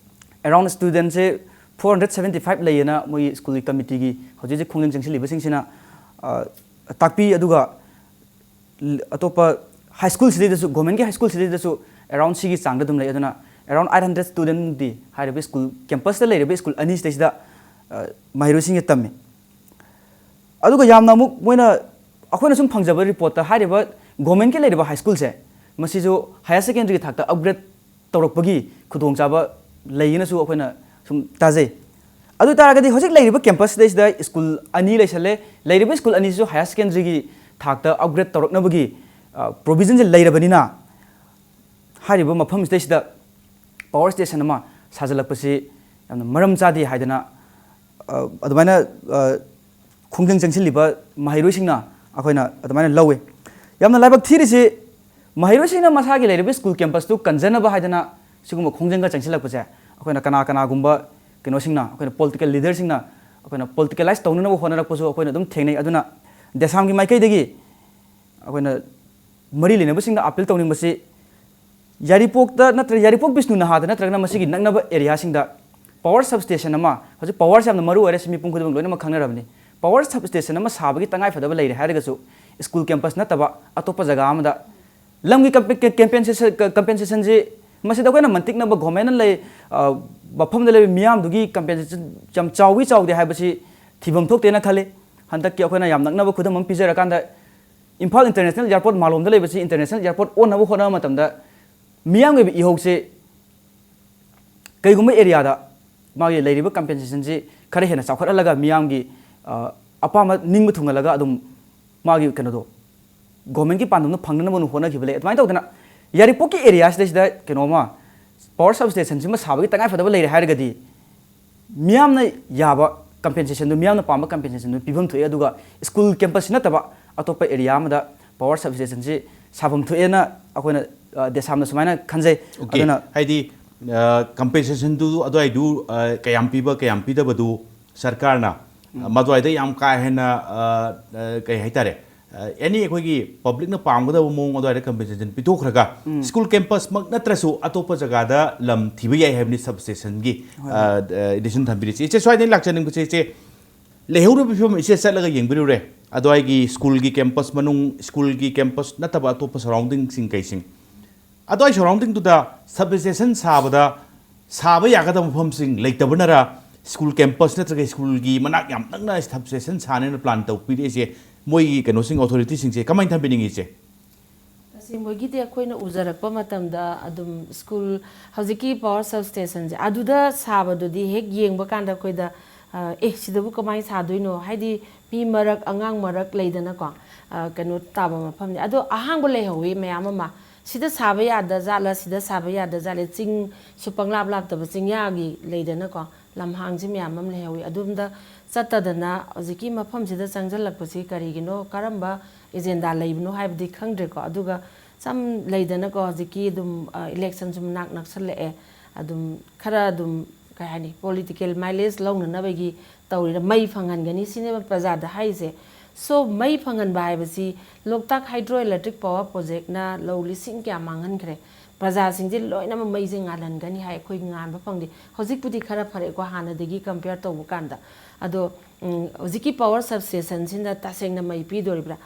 around students four hundred seventy five ꯂꯩꯌꯦꯅ ꯃꯣꯏꯒꯤ ꯁ꯭ꯀꯨꯜꯒꯤ ꯀꯃꯤꯇꯤꯒꯤ ꯍꯧꯖꯤꯛ ꯍꯧꯖꯤꯛ ꯈꯣꯡꯖꯪ ꯆꯪꯁꯤꯜꯂꯤꯕꯁꯤꯡꯁꯤꯅ, ꯑ, ꯇꯥꯛꯄꯤ꯫ ꯑꯗꯨꯒ ꯂ-, ꯑꯇꯣꯞꯄ ꯍꯥꯏ ꯁ꯭ꯀꯨꯜꯁꯤꯗꯩꯗꯁꯨ, ꯒꯣꯔꯃꯦꯟꯒꯤ ꯍꯥꯏ ꯁ꯭ꯀꯨꯜꯁꯤꯗꯩꯗꯁꯨ ꯑꯦꯔꯥꯎꯟ ꯁꯤꯒꯤ ꯆꯥꯡꯗ ꯑꯗꯨꯝ ꯂꯩ꯫ ꯑꯗꯨꯅ ꯑꯦꯔꯥꯎꯟ ꯑꯩꯠ ꯍꯟꯗ꯭ꯔꯦꯠ ꯁ꯭ꯇꯨꯗꯦꯟꯃꯨꯛꯇꯤ ꯍꯥꯏꯔꯤꯕ ꯁ꯭ꯀꯨꯜ ꯀꯦꯝꯄꯁꯇ ꯂꯩꯔꯤꯕ ꯁ꯭ꯀꯨꯜ ꯑꯅꯤꯁꯤꯗꯩꯁꯤꯗ, ꯑ, ꯃꯍꯩꯔꯣꯏꯁꯤꯡꯁꯦ ꯇꯝꯃꯤ꯫ ꯑꯗꯨꯒ ꯌꯥꯝꯅ ꯑꯃꯨꯛ ꯃꯣꯏꯅ, ꯑꯩꯈꯣꯏꯅ ꯁꯨꯝ ꯐꯪꯖꯕ ꯔꯤꯄꯣꯔꯠꯇ ꯍꯥꯏꯔꯤꯕ ꯒꯣꯔꯃꯦꯟꯒꯤ ꯂꯩꯔꯤꯕ ꯍꯥꯏ ꯁ꯭ꯀꯨꯜꯁꯦ, ꯃꯁꯤꯁꯨ ꯍꯥꯌꯔ ꯁꯦꯀꯦꯟꯗꯔꯤꯒꯤ ꯊꯥꯛꯇ ꯑꯞꯒ꯭ꯔꯦꯗ ꯇꯧꯔꯛꯄꯒꯤ ꯈꯨꯗꯣꯡꯆꯥꯕ ꯂꯩꯌꯦꯅꯁꯨ ꯑꯩꯈꯣꯏꯅ ꯁꯨꯝ ꯇꯥꯖꯩ꯫ ꯑꯗꯨ ꯑꯣꯏ ꯇꯥꯔꯒꯗꯤ ꯍꯧꯖꯤꯛ ꯂꯩꯔꯤꯕ ꯀꯦꯝꯄꯁꯁꯤꯗꯩꯁꯤꯗ ꯁ꯭ꯀꯨꯜ ꯑꯅꯤ ꯂꯩꯁꯜꯂꯦ꯫ ꯂꯩꯔꯤꯕ ꯁ꯭ꯀꯨꯜ ꯑꯅꯤꯁꯤꯁꯨ ꯍꯥꯌꯔ ꯁꯦꯀꯦꯟꯗꯔꯤꯒꯤ ꯊꯥꯛꯇ ꯑꯞꯒ꯭ꯔꯦꯗ ꯇꯧꯔꯛꯅꯕꯒꯤ, ꯑ, ꯄ꯭ꯔꯣꯕꯤꯖꯟꯁꯦ ꯂꯩꯔꯕꯅꯤꯅ, ꯍꯥꯏꯔꯤꯕ ꯃꯐꯝꯁꯤꯗꯩꯁꯤꯗ ꯄꯥꯋꯔ ꯁ꯭ꯇꯦꯁꯟ ꯑꯃ ꯁꯥꯖꯤꯜꯂꯛꯄꯁꯤ ꯌꯥꯝꯅ ꯃꯔꯝ ꯆꯥꯗꯦ ꯍꯥꯏꯗꯅ, ꯑ, ꯑꯗꯨꯃꯥꯏꯅ, ꯑ, ꯈꯣꯡꯖꯪ ꯆꯪꯁꯤꯜꯂꯤꯕ ꯃꯍꯩꯔꯣꯏꯁꯤꯡꯅ ꯑꯩꯈꯣꯏꯅ ꯑꯗꯨꯃꯥꯏꯅ ꯂꯧꯋꯤ꯫ ꯌꯥꯝꯅ ꯂꯥꯏꯕꯛ ꯊꯤꯔꯤꯁꯤ, ꯃꯍꯩꯔꯣꯏꯁꯤꯡꯅ ꯃꯁꯥꯒꯤ ꯂꯩꯔꯤꯕ ꯁ꯭ꯀꯨꯜ ꯀꯦꯝꯄꯁꯇꯨ ꯀꯟꯖꯅꯕ ꯍꯥꯏꯗꯅ ꯁꯤꯒꯨꯝꯕ ꯈꯣꯡꯖꯪꯒ ꯆꯪꯁꯤꯜꯂꯛꯄꯁꯦ, ꯑꯩꯈꯣꯏꯅ ꯀꯅꯥ ꯀꯅꯥꯒꯨꯝꯕ ꯀꯩꯅꯣꯁꯤꯡꯅ, ꯑꯩꯈꯣꯏꯅ ꯄꯣꯂꯤꯇꯤꯀꯦꯜ ꯂꯤꯗꯔꯁꯤꯡꯅ ꯑꯩꯈꯣꯏꯅ ꯄꯣꯂꯤꯇꯤꯀꯦꯂꯥꯏꯁ ꯇꯧꯅꯅꯕ ꯍꯣꯠꯅꯔꯛꯄꯁꯨ ꯑꯩꯈꯣꯏꯅ ꯑꯗꯨꯝ ꯊꯦꯡꯅꯩ꯫ ꯑꯗꯨꯅ ꯗꯦꯁꯥꯝꯒꯤ ꯃꯥꯏꯀꯩꯗꯒꯤ ꯑꯩꯈꯣꯏꯅ ꯃꯔꯤ ꯂꯩꯅꯕꯁꯤꯡꯗ ꯑꯥꯄꯤꯜ ꯇꯧꯅꯤꯡꯕꯁꯤ, ꯌꯥꯏꯔꯤꯄꯣꯛꯇ ꯅꯠꯇ꯭ꯔꯒ ꯌꯥꯏꯔꯤꯄꯣꯛ ꯕꯤꯁꯅꯨ ꯅꯍꯥꯗ ꯅꯠꯇ꯭ꯔꯒꯅ ꯃꯁꯤꯒꯤ ꯅꯛꯅꯕ ꯑꯦꯔꯤꯌꯥꯁꯤꯡꯗ ꯄꯥꯋꯔ ꯁꯕꯁ꯭ꯇꯦꯁꯟ ꯑꯃ, ꯍꯧꯖꯤꯛ ꯄꯥꯋꯔꯁꯦ ꯌꯥꯝꯅ ꯃꯔꯨ ꯑꯣꯏꯔꯦ, ꯁꯤ ꯃꯤꯄꯨꯝ ꯈꯨꯗꯤꯡꯃꯛ ꯂꯣꯏꯅꯃꯛ ꯈꯪꯅꯔꯕꯅꯤ꯫ ꯄꯥꯋꯔ ꯁꯕꯁ꯭ꯇꯦꯁꯟ ꯑꯃ ꯁꯥꯕꯒꯤ ꯇꯉꯥꯏꯐꯗꯕ ꯂꯩꯔꯦ ꯍꯥꯏꯔꯒꯁꯨ, ꯁ꯭ꯀꯨꯜ ꯀꯦꯝꯄꯁ ꯅꯠꯇꯕ ꯑꯇꯣꯞꯄ ꯖꯒꯥ ꯑꯃꯗ ꯂꯝꯒꯤ ꯀꯝꯄꯦ-, ꯀꯦ-, ꯀꯦꯝꯄꯦꯟꯁꯦꯁꯟ-, ꯀ-, ꯀꯝꯄꯦꯟꯁꯦꯁꯟꯁꯤ, ꯃꯁꯤꯗ ꯑꯩꯈꯣꯏꯅ ꯃꯟꯇꯤꯛꯅꯕ ꯒꯣꯔꯃꯦꯟꯅ ꯂꯩ, ꯑ, ꯃꯐꯝꯗ ꯂꯩꯕ ꯃꯤꯌꯥꯝꯗꯨꯒꯤ ꯀꯝꯄꯦꯟꯁꯦꯁꯟ ꯌꯥꯝ ꯆꯥꯎꯋꯤ ꯆꯥꯎꯗꯦ ꯍꯥꯏꯕꯁꯤ ꯊꯤꯐꯝ ꯊꯣꯛꯇꯦꯅ ꯈꯜꯂꯤ꯫ ꯍꯟꯗꯛꯀꯤ ꯑꯩꯈꯣꯏꯅ ꯌꯥꯝ ꯅꯛꯅꯕ ꯈꯨꯗꯝ ꯑꯃ ꯄꯤꯖꯔꯀꯥꯟꯗ, ꯏꯝꯐꯥꯜ ꯏꯟꯇꯔꯅꯦꯁꯅꯦꯜ ꯑꯦꯌꯥꯔꯄꯣꯔꯠ ꯃꯥꯂꯣꯝꯗ ꯂꯩꯕꯁꯤ ꯏꯟꯇꯔꯅꯦꯁꯅꯦꯜ ꯑꯦꯌꯥꯔꯄꯣꯔꯠ ꯑꯣꯟꯅꯕ ꯍꯣꯠꯅꯕ ꯃꯇꯝꯗ ꯃꯤꯌꯥꯝꯒꯤ ꯑꯣꯏꯕ ꯏꯍꯧꯁꯦ ꯀꯩꯒꯨꯝꯕ ꯑꯦꯔꯤꯌꯥꯗ ꯃꯥꯒꯤ ꯂꯩꯔꯤꯕ ꯀꯝꯄꯦꯟꯁꯦꯁꯟꯁꯤ ꯈꯔ ꯍꯦꯟꯅ ꯆꯥꯎꯈꯠꯍꯜꯂꯒ ꯃꯤꯌꯥꯝꯒꯤ, ꯑ, ꯑꯄꯥꯝꯕ ꯅꯤꯡꯕ ꯊꯨꯡꯍꯜꯂꯒ ꯑꯗꯨꯝ ꯃꯥꯒꯤ ꯀꯩꯅꯣꯗꯣ ꯒꯣꯔꯃꯦꯟꯒꯤ ꯄꯥꯟꯗꯝꯗꯣ ꯐꯪꯅꯅꯕ ꯍꯣꯠꯅꯈꯤꯕ ꯂꯩ꯫ ꯑꯗꯨꯃꯥꯏꯅ ꯇꯧꯗꯅ ꯌꯥꯏꯔꯤꯄꯣꯛꯀꯤ ꯑꯦꯔꯤꯌꯥꯁꯤꯗꯩꯁꯤꯗ ꯀꯩꯅꯣꯝꯃ ꯄꯥꯋꯔ ꯁꯕꯁ꯭ꯇꯦꯁꯟꯁꯤꯃ ꯁꯥꯕꯒꯤ ꯇꯉꯥꯏꯐꯗꯕ ꯂꯩꯔꯦ ꯍꯥꯏꯔꯒꯗꯤ ꯃꯤꯌꯥꯝꯅ ꯌꯥꯕ ꯀꯝꯄꯦꯟꯁꯦꯁꯟꯗꯨ, ꯃꯤꯌꯥꯝꯅ ꯄꯥꯝꯕ ꯀꯝꯄꯦꯟꯁꯦꯁꯟꯗꯨ ꯄꯤꯐꯝ ꯊꯣꯛꯑꯦ꯫ ꯑꯗꯨꯒ ꯁ꯭ꯀꯨꯜ ꯀꯦꯝꯄꯁ ꯅꯠꯇꯕ ꯑꯇꯣꯞꯄ ꯑꯦꯔꯤꯌꯥ ꯑꯃꯗ ꯄꯋꯥꯔ ꯁꯕꯁ꯭ꯇꯦꯁꯟꯁꯤ ꯁꯥꯐꯝ ꯊꯣꯛꯑꯦꯅ ꯑꯩꯈꯣꯏꯅ, ꯑ, ꯗꯦꯁꯥꯝꯅ ꯁꯨꯃꯥꯏꯅ ꯈꯟꯖꯩ꯫ ꯑꯣꯀꯦ꯫ ꯑꯗꯨꯅ ꯍꯥꯏꯗꯤ, ꯑ, ꯀꯝꯄꯦꯟꯁꯦꯁꯟꯗꯨ ꯑꯗꯨꯋꯥꯏꯗꯨ, ꯑ, ꯀꯌꯥꯝ ꯄꯤꯕ, ꯀꯌꯥꯝ ꯄꯤꯗꯕꯗꯨ ꯁꯔꯀꯥꯔꯅ, ꯑ, ꯃꯗꯨꯋꯥꯏꯗ ꯌꯥꯝ ꯀꯥ ꯍꯦꯟꯅ, ꯑ, ꯑ, ꯀꯩ ꯍꯥꯏꯇꯥꯔꯦ, ꯑ, ꯑꯦꯅꯤ ꯑꯩꯈꯣꯏꯒꯤ ꯄꯕ꯭ꯂꯤꯛꯅ ꯄꯥꯝꯒꯗꯕ ꯃꯑꯣꯡ ꯑꯗꯨꯋꯥꯏꯗ ꯀꯝꯄꯦꯟꯁꯦꯁꯟ ꯄꯤꯊꯣꯛꯈ꯭ꯔꯒ, ꯁ꯭ꯀꯨꯜ ꯀꯦꯝꯄꯁꯃꯛ ꯅꯠꯇ꯭ꯔꯁꯨ ꯑꯇꯣꯞꯄ ꯖꯒꯥꯗ ꯂꯝ ꯊꯤꯕ ꯌꯥꯏ ꯍꯥꯏꯕꯅꯤ ꯁꯕꯁ꯭ꯇꯦꯁꯟꯒꯤ, ꯑ, ꯑ, ꯑꯦꯗꯤꯁꯟ ꯊꯝꯕꯤꯔꯤꯁꯤ꯫ ꯏꯆꯦ, ꯁ꯭ꯋꯥꯏꯗ ꯑꯩꯅ ꯂꯥꯛꯆꯅꯤꯡꯕꯁꯦ, ꯏꯆꯦ, ꯂꯩꯍꯧꯔꯤꯕ ꯐꯤꯕꯝ ꯏꯆꯦ ꯆꯠꯂꯒ ꯌꯦꯡꯕꯤꯔꯨꯔꯦ, ꯑꯗꯨꯋꯥꯏꯒꯤ ꯁ꯭ꯀꯨꯜꯒꯤ ꯀꯦꯝꯄꯁ ꯃꯅꯨꯡ, ꯁ꯭ꯀꯨꯜꯒꯤ ꯀꯦꯝꯄꯁ ꯅꯠꯇꯕ ꯑꯇꯣꯞꯄ ꯁꯔꯥꯎꯟꯗꯤꯡꯁꯤꯡ ꯀꯩꯁꯤꯡ, ꯑꯗꯨꯋꯥꯏ ꯁꯔꯥꯎꯟꯗꯤꯡꯗꯨꯗ ꯁꯕꯁ꯭ꯇꯦꯁꯟ ꯁꯥꯕꯗ ꯁꯥꯕ ꯌꯥꯒꯗꯕ ꯃꯐꯝꯁꯤꯡ ꯂꯩꯇꯕꯅꯔ, ꯁ꯭ꯀꯨꯜ ꯀꯦꯝꯄꯁ ꯅꯠꯇ꯭ꯔꯒ ꯁ꯭ꯀꯨꯜꯒꯤ ꯃꯅꯥꯛ ꯌꯥꯝ ꯅꯛꯅ ꯁꯕꯁ꯭ꯇꯦꯁꯟ ꯁꯥꯅꯦꯅ ꯄ꯭ꯂꯥꯟ ꯇꯧꯕꯤꯔꯛꯏꯁꯦ, ꯃꯣꯏꯒꯤ ꯀꯩꯅꯣꯁꯤꯡ, ꯑꯣꯊꯣꯔꯤꯇꯤꯁꯤꯡꯁꯦ ꯀꯃꯥꯏꯅ ꯊꯝꯕꯤꯅꯤꯡꯉꯤ, ꯏꯆꯦ? ꯇꯁꯦꯡꯕꯒꯤꯗꯤ ꯑꯩꯈꯣꯏꯅ ꯎꯖꯔꯛꯄ ꯃꯇꯝꯗ ꯑꯗꯨꯝ ꯁ꯭ꯀꯨꯜ, ꯍꯧꯖꯤꯛꯀꯤ ꯄꯋꯥꯔ ꯁꯕꯁ꯭ꯇꯦꯁꯟꯁꯦ ꯑꯗꯨꯗ ꯁꯥꯕꯗꯨꯗꯤ ꯍꯦꯛ ꯌꯦꯡꯕ ꯀꯥꯟꯗ ꯑꯩꯈꯣꯏꯗ, ꯑ, ꯑꯦ, ꯁꯤꯗꯕꯨ ꯀꯃꯥꯏꯅ ꯁꯥꯗꯣꯏꯅꯣ? ꯍꯥꯏꯗꯤ ꯃꯤ ꯃꯔꯛ, ꯑꯉꯥꯡ ꯃꯔꯛ ꯂꯩꯗꯅꯀꯣ, ꯑ, ꯀꯩꯅꯣ ꯇꯥꯕ ꯃꯐꯝꯅꯤ꯫ ꯑꯗꯣ ꯑꯍꯥꯡꯕ ꯂꯩꯍꯧꯋꯤ ꯃꯌꯥꯝ ꯑꯃ꯫ ꯁꯤꯗ ꯁꯥꯕ ꯌꯥꯗ ꯖꯥꯠꯂ, ꯁꯤꯗ ꯁꯥꯕ ꯌꯥꯗ ꯖꯥꯠꯂ, ꯆꯤꯡꯁꯨ ꯄꯪꯂꯥꯞ ꯂꯥꯞꯇꯕ ꯆꯤꯡꯌꯥꯒꯤ ꯂꯩꯗꯅꯀꯣ, ꯂꯝꯍꯥꯡꯁꯤ ꯃꯌꯥꯝ ꯑꯃ ꯂꯩꯍꯧꯋꯤ꯫ ꯑꯗꯣꯝꯗ ꯆꯠꯇꯗꯅ ꯍꯧꯖꯤꯛꯀꯤ ꯃꯐꯝꯁꯤꯗ ꯆꯪꯁꯤꯜꯂꯛꯄꯁꯤ ꯀꯔꯤꯒꯤꯅꯣ, ꯀꯔꯝꯕ ꯑꯦꯖꯦꯟꯗꯥ ꯂꯩꯕꯅꯣ ꯍꯥꯏꯕꯗꯤ ꯈꯪꯗ꯭ꯔꯦꯀꯣ꯫ ꯑꯗꯨꯒ ꯁꯝ ꯂꯩꯗꯅꯀꯣ, ꯍꯧꯖꯤꯛꯀꯤ ꯑꯗꯨꯝ, ꯑ, ꯏꯂꯦꯛꯁꯟꯁꯨ ꯃꯅꯥꯛ ꯅꯛꯁꯜꯂꯛꯑꯦ, ꯑꯗꯨꯝ ꯈꯔ ꯑꯗꯨꯝ, ꯀꯩ ꯍꯥꯏꯅꯤ, ꯄꯣꯂꯤꯇꯤꯀꯦꯜ ꯃꯥꯏꯂꯦꯖ ꯂꯧꯅꯅꯕꯒꯤ ꯇꯧꯔꯤꯔ, ꯃꯩ ꯐꯪꯍꯟꯒꯅꯤ ꯁꯤꯅꯦꯕ ꯄ꯭ꯔꯖꯥꯗ ꯍꯥꯏꯔꯤꯁꯦ꯫ ꯁꯣ, ꯃꯩ ꯐꯪꯍꯟꯕ ꯍꯥꯏꯕꯁꯤ ꯂꯣꯛꯇꯥꯛ ꯍꯥꯏꯗ꯭ꯔꯣ ꯏꯂꯦꯛꯇ꯭ꯔꯤꯛ ꯄꯋꯥꯔ ꯄ꯭ꯔꯣꯖꯦꯛꯅ ꯂꯧ ꯂꯤꯁꯤꯡ ꯀꯌꯥ ꯃꯥꯡꯍꯟꯈ꯭ꯔꯦ, ꯄ꯭ꯔꯖꯥꯁꯤꯡꯁꯦ ꯂꯣꯏꯅꯃꯛ ꯃꯩꯁꯦ ꯉꯥꯜꯍꯟꯒꯅꯤ ꯍꯥꯏ, ꯑꯩꯈꯣꯏ ꯉꯥꯟꯕ ꯐꯪꯗꯦ꯫ ꯍꯧꯖꯤꯛꯄꯨꯗꯤ ꯈꯔ ꯐꯔꯦꯀꯣ, ꯍꯥꯟꯅꯗꯒꯤ ꯀꯝꯄꯤꯌꯔ ꯇꯧꯕ ꯀꯥꯟꯗ꯫ ꯑꯗꯣ, ꯎꯝ, ꯍꯧꯖꯤꯛꯀꯤ ꯄꯋꯥꯔ ꯁꯕꯁ꯭ꯇꯦꯁꯟꯁꯤꯅ ꯇꯁꯦꯡꯅ ꯃꯩ ꯄꯤꯗꯣꯔꯤꯕ꯭ꯔꯥ?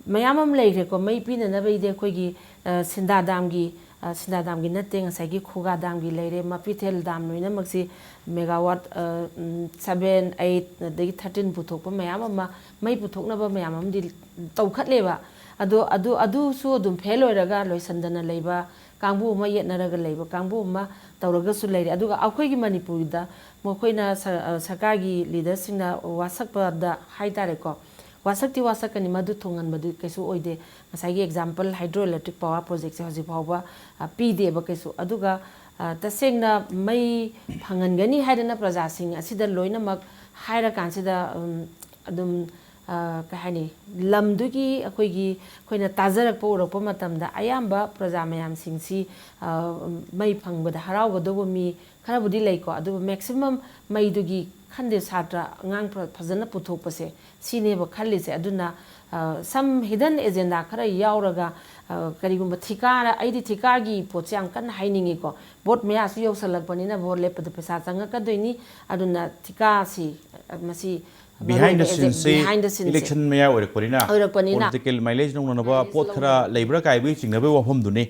ꯃꯌꯥꯝ ꯑꯃ ꯂꯩꯈ꯭ꯔꯦꯀꯣ, ꯃꯩ ꯄꯤꯅꯅꯕꯒꯤꯗꯤ ꯑꯩꯈꯣꯏꯒꯤ, ꯑ, ꯁꯤꯟꯗꯥ ꯗꯥꯝꯒꯤ, ꯑ, ꯁꯤꯟꯗꯥ ꯗꯥꯝꯒꯤ ꯅꯠꯇꯦ, ꯉꯁꯥꯏꯒꯤ ꯈꯨꯒꯥ ꯗꯥꯝꯒꯤ ꯂꯩꯔꯦ, ꯃꯄꯤꯊꯦꯜ ꯗꯥꯝ ꯂꯣꯏꯅꯃꯛꯁꯤ ꯃꯦꯒꯥꯋꯥꯠ, ꯑ, ꯎꯝ, ꯁꯚꯦꯟ, ꯑꯩꯠ, ꯑꯗꯒꯤ ꯊꯥꯔꯇꯤꯟ ꯄꯨꯊꯣꯛꯄ ꯃꯌꯥꯝ ꯑꯃ, ꯃꯩ ꯄꯨꯊꯣꯛꯅꯕ ꯃꯌꯥꯝ ꯑꯃꯗꯤ ꯇꯧꯈꯠꯂꯦꯕ꯫ ꯑꯗꯣ ꯑꯗꯨ, ꯑꯗꯨꯁꯨ ꯑꯗꯨꯝ ꯐꯦꯜ ꯑꯣꯏꯔꯒ ꯂꯣꯏꯁꯟꯗꯅ ꯂꯩꯕ ꯀꯥꯡꯕꯨ ꯑꯃ, ꯌꯦꯠꯅꯔꯒ ꯂꯩꯕ ꯀꯥꯡꯕꯨ ꯑꯃ ꯇꯧꯔꯒꯁꯨ ꯂꯩꯔꯦ꯫ ꯑꯗꯨꯒ ꯑꯩꯈꯣꯏꯒꯤ ꯃꯅꯤꯄꯨꯔꯗ ꯃꯈꯣꯏꯅ ꯁꯔ-, ꯑ, ꯁꯔꯀꯥꯔꯒꯤ ꯂꯤꯗꯔꯁꯤꯡꯅ ꯋꯥꯁꯛꯄꯗ ꯍꯥꯏ ꯇꯥꯔꯦꯀꯣ, ꯋꯥꯁꯛꯇꯤ ꯋꯥꯁꯛꯀꯅꯤ, ꯃꯗꯨ ꯊꯨꯡꯍꯟꯕꯗꯨ ꯀꯩꯁꯨ ꯑꯣꯏꯗꯦ꯫ ꯉꯁꯥꯏꯒꯤ ꯑꯦꯛꯖꯥꯝꯄꯜ ꯍꯥꯏꯗ꯭ꯔꯣ ꯏꯂꯦꯛꯇ꯭ꯔꯤꯛ ꯄꯋꯥꯔ ꯄ꯭ꯔꯣꯖꯦꯛꯁꯦ ꯍꯧꯖꯤꯛ ꯐꯥꯎꯕ, ꯑ, ꯄꯤꯗꯦꯕ ꯀꯩꯁꯨ꯫ ꯑꯗꯨꯒ ꯑ, ꯇꯁꯦꯡꯅ ꯃꯩ ꯐꯪꯍꯟꯒꯅꯤ ꯍꯥꯏꯗꯅ ꯄ꯭ꯔꯖꯥꯁꯤꯡ ꯑꯁꯤꯗ ꯂꯣꯏꯅꯃꯛ ꯍꯥꯏꯔꯀꯥꯟꯁꯤꯗ, ꯎꯝ, ꯑꯗꯨꯝ, ꯑ, ꯀꯩ ꯍꯥꯏꯅꯤ, ꯂꯝꯗꯨꯒꯤ ꯑꯩꯈꯣꯏꯒꯤ, ꯑꯩꯈꯣꯏꯅ ꯇꯥꯖꯔꯛꯄ ꯎꯔꯛꯄ ꯃꯇꯝꯗ ꯑꯌꯥꯝꯕ ꯄ꯭ꯔꯖꯥ ꯃꯌꯥꯝꯁꯤꯡꯁꯤ, ꯑ, ꯃꯩ ꯐꯪꯕꯗ ꯍꯔꯥꯎꯒꯗꯧꯕ ꯃꯤ ꯈꯔꯕꯨꯗꯤ ꯂꯩꯀꯣ, ꯑꯗꯨꯕꯨ maximum ꯃꯩꯗꯨꯒꯤ ꯈꯟꯗꯦ ꯁꯥꯇ꯭ꯔ ꯑꯉꯥꯡ ꯐ-, ꯐꯖꯅ ꯄꯨꯊꯣꯛꯄꯁꯦ ꯁꯤꯅꯦꯕ ꯈꯜꯂꯤꯁꯦ꯫ ꯑꯗꯨꯅ, ꯑ, some hidden agenda ꯈꯔ ꯌꯥꯎꯔꯒ, ꯑ, ꯀꯔꯤꯒꯨꯝꯕ ꯊꯤꯀꯥ, ꯑꯩꯗꯤ ꯊꯤꯀꯥꯒꯤ ꯄꯣꯠꯁꯦ ꯌꯥꯝ ꯀꯟꯅ ꯍꯥꯏꯅꯤꯡꯉꯤꯀꯣ꯫ ꯚꯣꯠ ꯃꯌꯥꯁꯨ ꯌꯧꯁꯜꯂꯛꯄꯅꯤꯅ ꯚꯣꯠ ꯂꯦꯞꯄꯗ ꯄꯩꯁꯥ ꯆꯪꯉꯛꯀꯗꯣꯏꯅꯤ꯫ ꯑꯗꯨꯅ ꯊꯤꯀꯥꯁꯤ, ꯑ, ꯃꯁꯤ behind the ꯃꯔꯨꯑꯣꯏꯕ agenda, sceneꯁꯤ behind the sceneꯁꯦ election ꯃꯌꯥ ꯑꯣꯏꯔꯛꯄꯅꯤꯅ ꯑꯣꯏꯔꯛꯄꯅꯤꯅ political mileage ꯂꯧꯅꯅꯕ ꯄꯣꯠ ꯈꯔ ꯂꯩꯕ꯭ꯔꯥ ꯀꯥꯏꯕꯒꯤ ꯆꯤꯡꯅꯕꯒꯤ ꯋꯥꯐꯝꯗꯨꯅꯤ꯫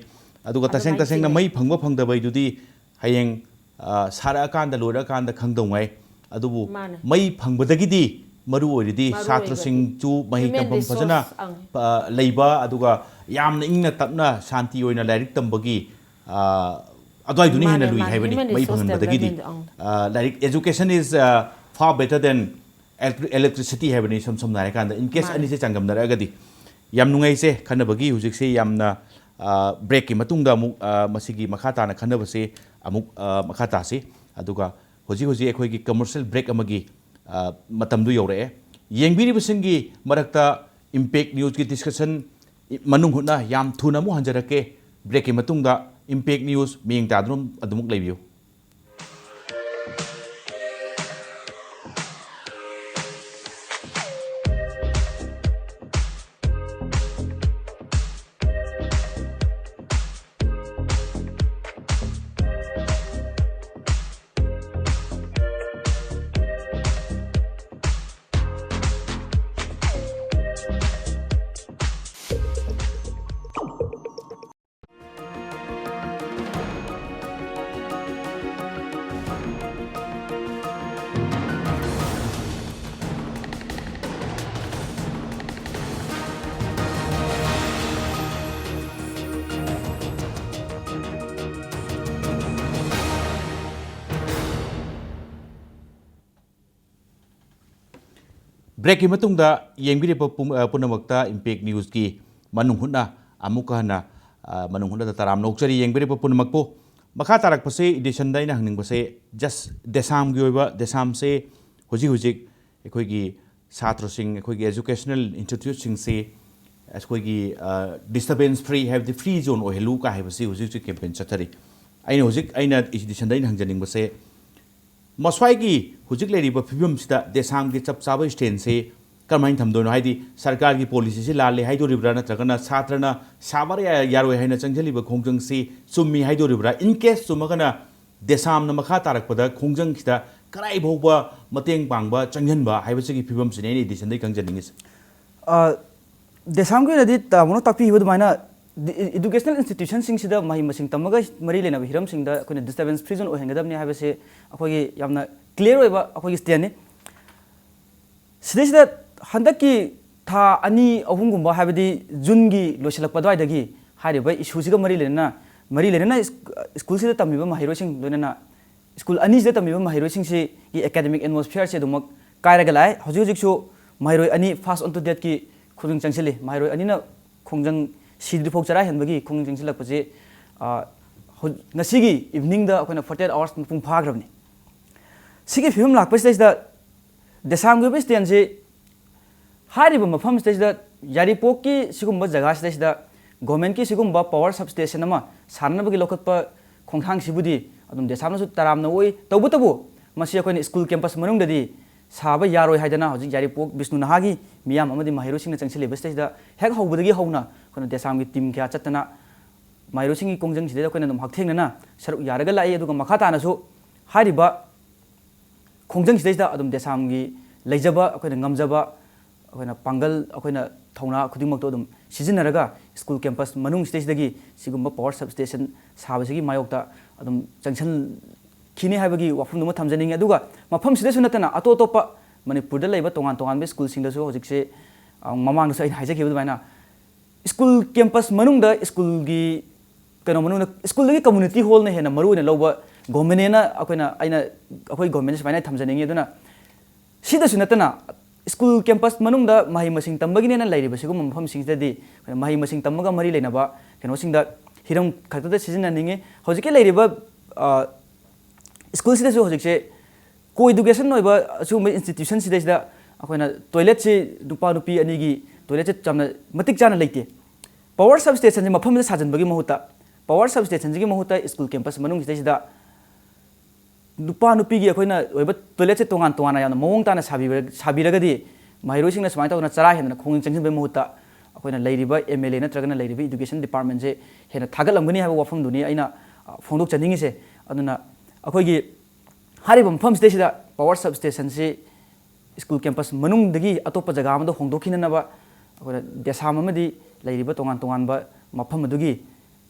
ꯑꯗꯨꯒ ꯇꯁꯦꯡ ꯑꯗꯨꯃꯥꯏꯅ ꯇꯁꯦꯡꯅ ꯆꯤꯡꯅꯩ꯫ ꯃꯩ ꯐꯪꯕ ꯐꯪꯗꯕꯩꯗꯨꯗꯤ ꯍꯌꯦꯡ, ꯑ, ꯁꯥꯔꯛꯑꯀꯥꯟꯗ, ꯂꯣꯏꯔꯛꯑꯀꯥꯟꯗ ꯈꯪꯗꯧꯉꯥꯏ꯫ ꯑꯗꯨꯕꯨ ꯃꯥꯅꯦ꯫ ꯃꯩ ꯐꯪꯕꯗꯒꯤꯗꯤ ꯃꯔꯨ ꯑꯣꯏꯔꯤꯗꯤ ꯃꯔꯨ ꯑꯣꯏꯕꯗꯤ ꯁꯥꯇ꯭ꯔꯁꯤꯡꯁꯨ ꯃꯍꯩ human ꯇꯝꯐꯝ ꯐꯖꯅ, resource, ꯑꯪ꯫ ꯑ, ꯂꯩꯕ, ꯑꯗꯨꯒ ꯌꯥꯝꯅ ꯏꯪꯅ ꯇꯞꯅ ꯁꯥꯟꯇꯤ ꯑꯣꯏꯅ ꯂꯥꯏꯔꯤꯛ ꯇꯝꯕꯒꯤ, ꯑ, ꯑꯗꯨꯋꯥꯏꯗꯨꯅ ꯃꯥꯅꯦ, ꯍꯦꯟꯅ ꯂꯨꯏ ꯃꯥꯅꯦ꯫ ꯍꯥꯏꯕꯅꯤ, human ꯃꯩ resource ꯐꯪꯍꯟꯕꯗꯒꯤꯗꯤ꯫ Development, ꯑꯪ꯫ ꯑ, ꯂꯥꯏꯔꯤꯛ, education is, ꯑ, far better than electri-, electricity ꯍꯥꯏꯕꯅꯤ, ꯏꯁꯝ ꯁꯝꯅ ꯍꯥꯏꯔꯀꯥꯟꯗ꯫ In case ꯃꯥꯅꯦ꯫ ꯑꯅꯤꯁꯦ ꯆꯥꯡꯗꯝꯅꯔꯛꯑꯒꯗꯤ ꯌꯥꯝ ꯅꯨꯡꯉꯥꯏꯖꯩ ꯈꯟꯅꯕꯒꯤ꯫ ꯍꯧꯖꯤꯛꯁꯦ ꯌꯥꯝꯅ, ꯑ, breakꯀꯤ ꯃꯇꯨꯡꯗ ꯑꯃꯨꯛ, ꯑ, ꯃꯁꯤꯒꯤ ꯃꯈꯥ ꯇꯥꯅ ꯈꯟꯅꯕꯁꯦ ꯑꯃꯨꯛ, ꯑ, ꯃꯈꯥ ꯇꯥꯁꯤ꯫ ꯑꯗꯨꯒ ꯍꯧꯖꯤꯛ ꯍꯧꯖꯤꯛ ꯑꯩꯈꯣꯏꯒꯤ commercial break ꯑꯃꯒꯤ, ꯑ, ꯃꯇꯝꯗꯨ ꯌꯧꯔꯛꯑꯦ꯫ ꯌꯦꯡꯕꯤꯔꯤꯕꯁꯤꯡꯒꯤ ꯃꯔꯛꯇ Impact Newsꯀꯤ discussion ꯃꯅꯨꯡ ꯍꯨꯠꯅ ꯌꯥꯝ ꯊꯨꯅ ꯑꯃꯨꯛ ꯍꯟꯖꯔꯛꯀꯦ꯫ Breakꯀꯤ ꯃꯇꯨꯡꯗ Impact News ꯃꯤꯠꯌꯦꯡ ꯇꯥꯗꯨꯅ ꯑꯗꯨꯃꯛ ꯂꯩꯕꯤꯌꯨ꯫ Breakꯀꯤ ꯃꯇꯨꯡꯗ ꯌꯦꯡꯕꯤꯔꯤꯕ ꯄꯨꯝ-, ꯑ, ꯄꯨꯝꯅꯃꯛꯇ Impact Newsꯀꯤ ꯃꯅꯨꯡ ꯍꯨꯠꯅ ꯑꯃꯨꯛꯀ ꯍꯟꯅ, ꯑ, ꯃꯅꯨꯡ ꯍꯨꯠꯅ ꯇꯔꯥꯝꯅ ꯑꯣꯛꯆꯔꯤ꯫ ꯌꯦꯡꯕꯤꯔꯤꯕ ꯄꯨꯝꯅꯃꯛꯄꯨ ꯃꯈꯥ ꯇꯥꯔꯛꯄꯁꯦ ꯏꯗꯤꯁꯟꯗ ꯑꯩꯅ ꯍꯪꯅꯤꯡꯕꯁꯦ, ꯖꯁ ꯗꯦꯁꯥꯝꯒꯤ ꯑꯣꯏꯕ, ꯗꯦꯁꯥꯝꯁꯦ ꯍꯧꯖꯤꯛ ꯍꯧꯖꯤꯛ ꯑꯩꯈꯣꯏꯒꯤ ꯁꯥꯇ꯭ꯔꯁꯤꯡ, ꯑꯩꯈꯣꯏꯒꯤ educational instituteꯁꯤꯡꯁꯤ ꯑꯩꯈꯣꯏꯒꯤ disturbance free, ꯍꯥꯏꯕꯗꯤ free zone ꯑꯣꯏꯍꯜꯂꯨ ꯀꯥꯏ ꯍꯥꯏꯕꯁꯤ ꯍꯧꯖꯤꯛ ꯍꯧꯖꯤꯛ campaign ꯆꯠꯊꯔꯤ꯫ ꯑꯩꯅ ꯍꯧꯖꯤꯛ, ꯑꯩꯅ ꯏꯗꯤꯁꯟꯗ ꯑꯩꯅ ꯍꯪꯖꯅꯤꯡꯕꯁꯦ, ꯃꯁ꯭ꯋꯥꯏꯒꯤ ꯍꯧꯖꯤꯛ ꯂꯩꯔꯤꯕ ꯐꯤꯕꯝꯁꯤꯗ ꯗꯦꯁꯥꯝꯒꯤ ꯆꯞ ꯆꯥꯕ ꯁ꯭ꯇꯦꯟꯁꯤ ꯀꯔꯝꯍꯥꯏꯅ ꯊꯝꯗꯣꯏꯅꯣ? ꯍꯥꯏꯗꯤ ꯁꯔꯀꯥꯔꯒꯤ ꯄꯣꯂꯤꯁꯤꯁꯤ ꯂꯥꯜꯂꯦ ꯍꯥꯏꯗꯣꯔꯤꯕ꯭ꯔꯥ, ꯅꯠꯇ꯭ꯔꯒꯅ ꯁꯥꯇ꯭ꯔꯅ ꯁꯥꯕ ꯌꯥ-, ꯌꯥꯔꯣꯏ ꯍꯥꯏꯅ ꯆꯪꯁꯤꯜꯂꯤꯕ ꯈꯣꯡꯖꯪꯁꯤ ꯆꯨꯝꯃꯤ ꯍꯥꯏꯗꯣꯔꯤꯕ꯭ꯔꯥ? In case ꯆꯨꯝꯃꯒꯅ ꯗꯦꯁꯥꯝꯅ ꯃꯈꯥ ꯇꯥꯔꯛꯄꯗ ꯈꯣꯡꯖꯪꯁꯤꯗ ꯀꯗꯥꯏ ꯐꯥꯎꯕ ꯃꯇꯦꯡ ꯄꯥꯡꯕ, ꯆꯪꯁꯤꯟꯕ ꯍꯥꯏꯕꯁꯤꯒꯤ ꯐꯤꯕꯝꯁꯤꯅꯤ ꯑꯩꯅ ꯏꯗꯤꯁꯟꯗꯒꯤ ꯈꯪꯖꯅꯤꯡꯉꯤꯁꯦ꯫ ꯑ, ꯗꯦꯁꯥꯝꯒꯤ ꯑꯣꯏꯅꯗꯤ ꯇꯥꯃꯣꯅ ꯇꯥꯛꯄꯤꯈꯤꯕ ꯑꯗꯨꯃꯥꯏꯅ ꯗꯤ-, educational institutionꯁꯤꯡꯁꯤꯗ ꯃꯍꯩ ꯃꯁꯤꯡ ꯇꯝꯕꯒ ꯃꯔꯤ ꯂꯩꯅꯕ ꯍꯤꯔꯝꯁꯤꯡꯗ ꯑꯩꯈꯣꯏꯅ disturbance free zone ꯑꯣꯏꯍꯟꯒꯗꯕꯅꯤ ꯍꯥꯏꯕꯁꯦ ꯑꯩꯈꯣꯏꯒꯤ ꯌꯥꯝꯅ clear ꯑꯣꯏꯕ ꯑꯩꯈꯣꯏꯒꯤ standꯅꯤ꯫ ꯁꯤꯗꯩꯁꯤꯗ ꯍꯟꯗꯛꯀꯤ ꯊꯥ ꯑꯅꯤ ꯑꯍꯨꯝꯒꯨꯝꯕ, ꯍꯥꯏꯕꯗꯤ ꯖꯨꯟꯒꯤ ꯂꯣꯏꯁꯤꯜꯂꯛꯄ ꯑꯗꯨꯋꯥꯏꯗꯒꯤ ꯍꯥꯏꯔꯤꯕ issueꯁꯤꯒ ꯃꯔꯤ ꯂꯩꯅꯅ, ꯃꯔꯤ ꯂꯩꯅꯅ ꯁ꯭ꯀ-, ꯁ꯭ꯀꯨꯜꯁꯤꯗ ꯇꯝꯃꯤꯕ ꯃꯍꯩꯔꯣꯏꯁꯤꯡ, ꯂꯣꯏꯅꯅ ꯁ꯭ꯀꯨꯜ ꯑꯅꯤꯁꯤꯗ ꯇꯝꯃꯤꯕ ꯃꯍꯩꯔꯣꯏꯁꯤꯡꯁꯤꯒꯤ academic atmosphereꯁꯦ ꯑꯗꯨꯃꯛ ꯀꯥꯏꯔꯒ ꯂꯥꯛꯑꯦ꯫ ꯍꯧꯖꯤꯛ ꯍꯧꯖꯤꯛꯁꯨ ꯃꯍꯩꯔꯣꯏ ꯑꯅꯤ first unto deathꯀꯤ ꯈꯣꯡꯖꯪ ꯆꯪꯁꯤꯜꯂꯤ꯫ ꯃꯍꯩꯔꯣꯏ ꯑꯅꯤꯅ ꯈꯣꯡꯖꯪ, ꯁꯤꯗ꯭ꯔꯤꯐꯥꯎ ꯆꯔꯥ ꯍꯦꯟꯕꯒꯤ ꯈꯣꯡꯖꯪ ꯆꯪꯁꯤꯜꯂꯛꯄꯁꯤ, ꯑ, ꯍꯧ-, ꯉꯁꯤꯒꯤ eveningꯗ ꯑꯩꯈꯣꯏꯅ forty eight hours ꯃꯄꯨꯡ ꯐꯥꯈ꯭ꯔꯕꯅꯤ꯫ ꯁꯤꯒꯤ ꯐꯤꯕꯝ ꯂꯥꯛꯄꯁꯤꯗꯩꯁꯤꯗ ꯗꯦꯁꯥꯝꯒꯤ ꯑꯣꯏꯕ standꯁꯤ ꯍꯥꯏꯔꯤꯕ ꯃꯐꯝꯁꯤꯗꯩꯁꯤꯗ, ꯌꯥꯏꯔꯤꯄꯣꯛꯀꯤ ꯁꯤꯒꯨꯝꯕ ꯖꯒꯥꯁꯤꯗꯩꯁꯤꯗ governmentꯀꯤ ꯁꯤꯒꯨꯝꯕ power substation ꯑꯃ ꯁꯥꯅꯅꯕꯒꯤ ꯂꯧꯈꯠꯄ ꯈꯣꯡꯊꯥꯡꯁꯤꯕꯨꯗꯤ ꯑꯗꯨꯝ ꯗꯦꯁꯥꯝꯅꯁꯨ ꯇꯔꯥꯝꯅ ꯑꯣꯛꯏ꯫ ꯇꯧꯕꯇꯕꯨ ꯃꯁꯤ ꯑꯩꯈꯣꯏꯅ ꯁ꯭ꯀꯨꯜ campus ꯃꯅꯨꯡꯗꯗꯤ ꯁꯥꯕ ꯌꯥꯔꯣꯏ ꯍꯥꯏꯗꯅ ꯍꯧꯖꯤꯛ ꯌꯥꯏꯔꯤꯄꯣꯛ ꯕꯤꯁꯅꯨ ꯅꯍꯥꯒꯤ ꯃꯤꯌꯥꯝ ꯑꯃꯗꯤ ꯃꯍꯩꯔꯣꯏꯁꯤꯡꯅ ꯆꯪꯁꯤꯜꯂꯤꯕꯁꯤꯗꯩꯁꯤꯗ ꯍꯦꯛ ꯍꯧꯕꯗꯒꯤ ꯍꯧꯅ ꯑꯩꯈꯣꯏꯅ ꯗꯦꯁꯥꯝꯒꯤ team ꯀꯌꯥ ꯆꯠꯇꯅ ꯃꯍꯩꯔꯣꯏꯁꯤꯡꯒꯤ ꯈꯣꯡꯖꯪꯁꯤꯗꯩꯗ ꯑꯩꯈꯣꯏꯅ ꯑꯗꯨꯝ ꯍꯛꯊꯦꯡꯅꯅ ꯁꯔꯨꯛ ꯌꯥꯔꯒ ꯂꯥꯛꯏ꯫ ꯑꯗꯨꯒ ꯃꯈꯥ ꯇꯥꯅꯁꯨ ꯍꯥꯏꯔꯤꯕ ꯈꯣꯡꯖꯪꯁꯤꯗꯩꯁꯤꯗ ꯑꯗꯨꯝ ꯗꯦꯁꯥꯝꯒꯤ ꯂꯩꯖꯕ, ꯑꯩꯈꯣꯏꯅ ꯉꯝꯖꯕ, ꯑꯩꯈꯣꯏꯅ ꯄꯥꯡꯒꯜ, ꯑꯩꯈꯣꯏꯅ ꯊꯧꯅꯥ ꯈꯨꯗꯤꯡꯃꯛꯇꯣ ꯑꯗꯨꯝ ꯁꯤꯖꯤꯟꯅꯔꯒ ꯁ꯭ꯀꯨꯜ campus ꯃꯅꯨꯡꯁꯤꯗꯩꯁꯤꯗꯒꯤ ꯁꯤꯒꯨꯝꯕ power substation ꯁꯥꯕꯁꯤꯒꯤ ꯃꯥꯌꯣꯛꯇ ꯑꯗꯨꯝ ꯆꯪꯁꯤꯟꯈꯤꯅꯤ ꯍꯥꯏꯕꯒꯤ ꯋꯥꯐꯝꯗꯨꯃ ꯊꯝꯖꯅꯤꯡꯉꯤ꯫ ꯑꯗꯨꯒ ꯃꯐꯝꯁꯤꯗꯁꯨ ꯅꯠꯇꯅ ꯑꯇꯣꯞ ꯑꯇꯣꯞꯄ ꯃꯅꯤꯄꯨꯔꯗ ꯂꯩꯕ ꯇꯣꯉꯥꯟ ꯇꯣꯉꯥꯟꯕ ꯁ꯭ꯀꯨꯜꯁꯤꯡꯗꯁꯨ ꯍꯧꯖꯤꯛꯁꯦ, ꯑ, ꯃꯃꯥꯡꯗꯁꯨ ꯑꯩꯅ ꯍꯥꯏꯖꯈꯤꯕ ꯑꯗꯨꯃꯥꯏꯅ ꯁ꯭ꯀꯨꯜ campus ꯃꯅꯨꯡꯗ ꯁ꯭ꯀꯨꯜꯒꯤ ꯀꯩꯅꯣ ꯃꯅꯨꯡꯗ ꯁ꯭ꯀꯨꯜꯗꯒꯤ community hallꯅ ꯍꯦꯟꯅ ꯃꯔꯨ ꯑꯣꯏꯅ ꯂꯧꯕ governmentꯅ ꯑꯩꯈꯣꯏꯅ, ꯑꯩꯅ, ꯑꯩꯈꯣꯏ governmentꯅ ꯁꯨꯃꯥꯏꯅ ꯊꯝꯖꯅꯤꯡꯉꯤ꯫ ꯑꯗꯨꯅ ꯁꯤꯗꯁꯨ ꯅꯠꯇꯅ ꯁ꯭ꯀꯨꯜ campus ꯃꯅꯨꯡꯗ ꯃꯍꯩ ꯃꯁꯤꯡ ꯇꯝꯕꯒꯤꯅꯦꯅ ꯂꯩꯔꯤꯕ ꯁꯤꯒꯨꯝꯕ ꯃꯐꯝꯁꯤꯡꯁꯤꯗꯗꯤ ꯑꯩꯈꯣꯏꯅ ꯃꯍꯩ ꯃꯁꯤꯡ ꯇꯝꯕꯒ ꯃꯔꯤ ꯂꯩꯅꯕ ꯀꯩꯅꯣꯁꯤꯡꯗ ꯍꯤꯔꯝ ꯈꯛꯇꯗ ꯁꯤꯖꯤꯟꯅꯅꯤꯡꯉꯤ꯫ ꯍꯧꯖꯤꯛꯀꯤ ꯂꯩꯔꯤꯕ ꯁ꯭ꯀꯨꯜꯁꯤꯗꯁꯨ ꯍꯧꯖꯤꯛꯁꯦ ꯀꯣ ꯏꯗꯨꯀꯦꯁꯟ ꯑꯣꯏꯕ ꯑꯁꯤꯒꯨꯝꯕ ꯏꯟꯁꯇꯤꯇ꯭ꯌꯨꯁꯟꯁꯤꯗꯩꯁꯤꯗ ꯑꯩꯈꯣꯏꯅ ꯇꯣꯏꯂꯦꯠꯁꯤ ꯅꯨꯄꯥ ꯅꯨꯄꯤ ꯑꯅꯤꯒꯤ ꯇꯣꯏꯂꯦꯠꯁꯦ ꯌꯥꯝꯅ ꯃꯇꯤꯛ ꯆꯥꯅ ꯂꯩꯇꯦ꯫ ꯄꯋꯥꯔ ꯁꯕꯁ꯭ꯇꯦꯁꯟꯁꯤ ꯃꯐꯝꯁꯤꯗ ꯁꯥꯖꯤꯟꯕꯒꯤ ꯃꯍꯨꯠꯇ, ꯄꯋꯥꯔ ꯁꯕꯁ꯭ꯇꯦꯁꯟꯁꯤꯒꯤ ꯃꯍꯨꯠꯇ ꯁ꯭ꯀꯨꯜ ꯀꯦꯝꯄꯁ ꯃꯅꯨꯡꯁꯤꯗꯩꯁꯤꯗ ꯅꯨꯄꯥ ꯅꯨꯄꯤꯒꯤ ꯑꯩꯈꯣꯏꯅ ꯑꯣꯏꯕ ꯇꯣꯏꯂꯦꯠꯁꯦ ꯇꯣꯉꯥꯟ ꯇꯣꯉꯥꯟꯅ ꯌꯥꯝꯅ ꯃꯑꯣꯡ ꯇꯥꯅ ꯁꯥꯕꯤꯕ-, ꯁꯥꯕꯤꯔꯒꯗꯤ ꯃꯍꯩꯔꯣꯏꯁꯤꯡꯅ ꯁꯨꯃꯥꯏꯅ ꯇꯧꯗꯅ ꯆꯔꯥ ꯍꯦꯟꯗꯅ ꯈꯣꯡꯖꯪ ꯆꯪꯁꯤꯟꯕꯒꯤ ꯃꯍꯨꯠꯇ ꯑꯩꯈꯣꯏꯅ ꯂꯩꯔꯤꯕ ꯑꯦꯝ ꯑꯦꯜ ꯑꯦ ꯅꯠꯇ꯭ꯔꯒꯅ ꯂꯩꯔꯤꯕ ꯏꯗꯨꯀꯦꯁꯟ ꯗꯤꯄꯥꯔꯠꯃꯦꯟꯁꯦ ꯍꯦꯟꯅ ꯊꯥꯒꯠꯂꯝꯒꯅꯤ ꯍꯥꯏꯕ ꯋꯥꯐꯝꯗꯨꯅꯤ ꯑꯩꯅ, ꯑ, ꯐꯣꯡꯗꯣꯛꯆꯅꯤꯡꯉꯤꯁꯦ꯫ ꯑꯗꯨꯅ ꯑꯩꯈꯣꯏꯒꯤ ꯍꯥꯏꯔꯤꯕ ꯃꯐꯝꯁꯤꯗꯩꯁꯤꯗ ꯄꯋꯥꯔ ꯁꯕꯁ꯭ꯇꯦꯁꯟꯁꯤ ꯁ꯭ꯀꯨꯜ ꯀꯦꯝꯄꯁ ꯃꯅꯨꯡꯗꯒꯤ ꯑꯇꯣꯞꯄ ꯖꯒꯥ ꯑꯃꯗ ꯍꯣꯡꯗꯣꯛꯈꯤꯅꯅꯕ ꯑꯩꯈꯣꯏꯅ ꯗꯦꯁꯥꯝ ꯑꯃꯗꯤ ꯂꯩꯔꯤꯕ ꯇꯣꯉꯥꯟ ꯇꯣꯉꯥꯟꯕ ꯃꯐꯝ ꯑꯗꯨꯒꯤ,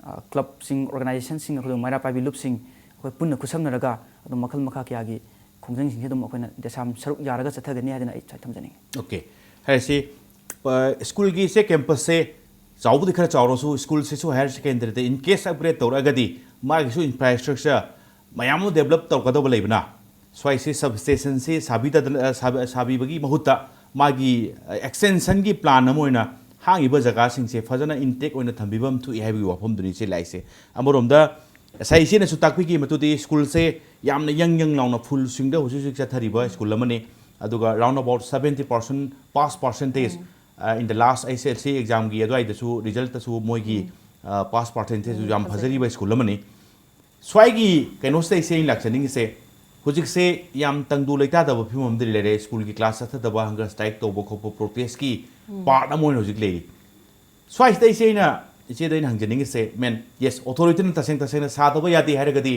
ꯑ, ꯀ꯭ꯂꯕꯁꯤꯡ, ꯑꯣꯔꯒꯅꯥꯏꯖꯦꯁꯟꯁꯤꯡ, ꯑꯩꯈꯣꯏ ꯃꯩꯔꯥ ꯄꯥꯏꯕꯤ ꯂꯨꯞꯁꯤꯡ ꯑꯩꯈꯣꯏ ꯄꯨꯟꯅ ꯈꯨꯠꯁꯝꯅꯔꯒ ꯑꯗꯨꯝ ꯃꯈꯜ ꯃꯈꯥ ꯀꯌꯥꯒꯤ ꯈꯣꯡꯖꯪꯁꯤꯡꯁꯦ ꯑꯗꯨꯝ ꯑꯩꯈꯣꯏꯅ ꯗꯦꯁꯥꯝ ꯁꯔꯨꯛ ꯌꯥꯔꯒ ꯆꯠꯊꯒꯅꯤ ꯍꯥꯏꯗꯅ ꯑꯩ ꯁ꯭ꯋꯥꯏ ꯊꯝꯖꯅꯤꯡꯉꯤ꯫ ꯑꯣꯀꯦ꯫ ꯍꯥꯏꯔꯁꯤ, ꯑ, ꯁ꯭ꯀꯨꯜꯒꯤꯁꯦ ꯀꯦꯝꯄꯁꯁꯦ ꯆꯥꯎꯕꯨꯗꯤ ꯈꯔ ꯆꯥꯎꯔꯁꯨ, ꯁ꯭ꯀꯨꯜꯁꯤꯁꯨ ꯍꯥꯌꯔ ꯁꯦꯀꯦꯟꯗꯔꯤꯗ in case upgrade ꯇꯧꯔꯛꯑꯒꯗꯤ ꯃꯥꯒꯤꯁꯨ ꯏꯟꯐ꯭ꯔꯥꯁ꯭ꯇ꯭ꯔꯛꯆꯔ ꯃꯌꯥꯝ ꯑꯃ ꯗꯦꯕꯂꯞ ꯇꯧꯔꯛꯀꯗꯧꯕ ꯂꯩꯕꯅ, ꯁ꯭ꯋꯥꯏꯁꯤ ꯁꯕꯁ꯭ꯇꯦꯁꯟꯁꯤ ꯁꯥꯕꯤꯗꯗꯅ, ꯑ, ꯁꯥꯕ-, ꯁꯥꯕꯤꯕꯒꯤ ꯃꯍꯨꯠꯇ ꯃꯥꯒꯤ, ꯑ, ꯑꯦꯛꯁꯇꯦꯟꯁꯟꯒꯤ ꯄ꯭ꯂꯥꯟ ꯑꯃ ꯑꯣꯏꯅ ꯍꯥꯡꯉꯤꯕ ꯖꯒꯥꯁꯤꯡꯁꯦ ꯐꯖꯅ ꯏꯟꯇꯦꯛ ꯑꯣꯏꯅ ꯊꯝꯕꯤꯕ ꯑꯃ ꯊꯣꯛꯏ ꯍꯥꯏꯕꯒꯤ ꯋꯥꯐꯝꯗꯨꯅꯤ ꯏꯆꯦ ꯂꯥꯛꯏꯁꯦ꯫ ꯑꯃꯔꯣꯝꯗ ꯉꯁꯥꯏ ꯏꯆꯦꯅꯁꯨ ꯇꯥꯛꯄꯤꯈꯤ ꯃꯗꯨꯗꯤ ꯁ꯭ꯀꯨꯜꯁꯦ ꯌꯥꯝꯅ ꯌꯪ ꯌꯪ ꯂꯥꯎꯅ ꯐꯨꯜ ꯁ꯭ꯋꯤꯡꯗ ꯍꯧꯖꯤꯛ ꯍꯧꯖꯤꯛ ꯆꯠꯊꯔꯤꯕ ꯁ꯭ꯀꯨꯜ ꯑꯃꯅꯤ꯫ ꯑꯗꯨꯒ round about seventy percent pass percentage, ꯑ, in the last H S L C examꯒꯤ ꯑꯗꯨꯋꯥꯏꯗꯁꯨ ꯔꯤꯖꯜꯇꯁꯨ ꯃꯣꯏꯒꯤ, ꯑ, ꯄꯥꯁ ꯄꯥꯔꯁꯦꯟꯇꯦꯖꯁꯨ ꯌꯥꯝ ꯐꯖꯔꯤꯕ ꯁ꯭ꯀꯨꯜ ꯑꯃꯅꯤ꯫ ꯁ꯭ꯋꯥꯏꯒꯤ ꯀꯩꯅꯣꯁꯤꯗ ꯏꯆꯦ ꯑꯩꯅ ꯂꯥꯛꯆꯅꯤꯡꯉꯤꯁꯦ, ꯍꯧꯖꯤꯛꯁꯦ ꯌꯥꯝ ꯇꯪꯗꯨ ꯂꯩꯇꯥꯗꯕ ꯐꯤꯕꯝ ꯑꯃꯗ ꯂꯩꯔꯦ꯫ ꯁ꯭ꯀꯨꯜꯒꯤ ꯀ꯭ꯂꯥꯁ ꯆꯠꯊꯗꯕ, ꯍꯪꯒꯔ ꯁ꯭ꯇ꯭ꯔꯥꯏꯛ ꯇꯧꯕ ꯈꯣꯠꯄ, ꯄ꯭ꯔꯣꯇꯦꯁꯀꯤ ꯄꯥꯔꯠ ꯑꯃ ꯑꯣꯏꯅ ꯍꯧꯖꯤꯛ ꯂꯩꯔꯤ꯫ ꯁ꯭ꯋꯥꯏꯁꯤꯗ ꯏꯆꯦ ꯑꯩꯅ, ꯏꯆꯦꯗ ꯑꯩꯅ ꯍꯪꯖꯅꯤꯡꯉꯤꯁꯦ, ꯃꯦꯟ, ꯌꯦꯁ, ꯑꯣꯊꯣꯔꯤꯇꯤꯅ ꯇꯁꯦꯡ ꯇꯁꯦꯡꯅ ꯁꯥꯗꯕ ꯌꯥꯗꯦ ꯍꯥꯏꯔꯒꯗꯤ,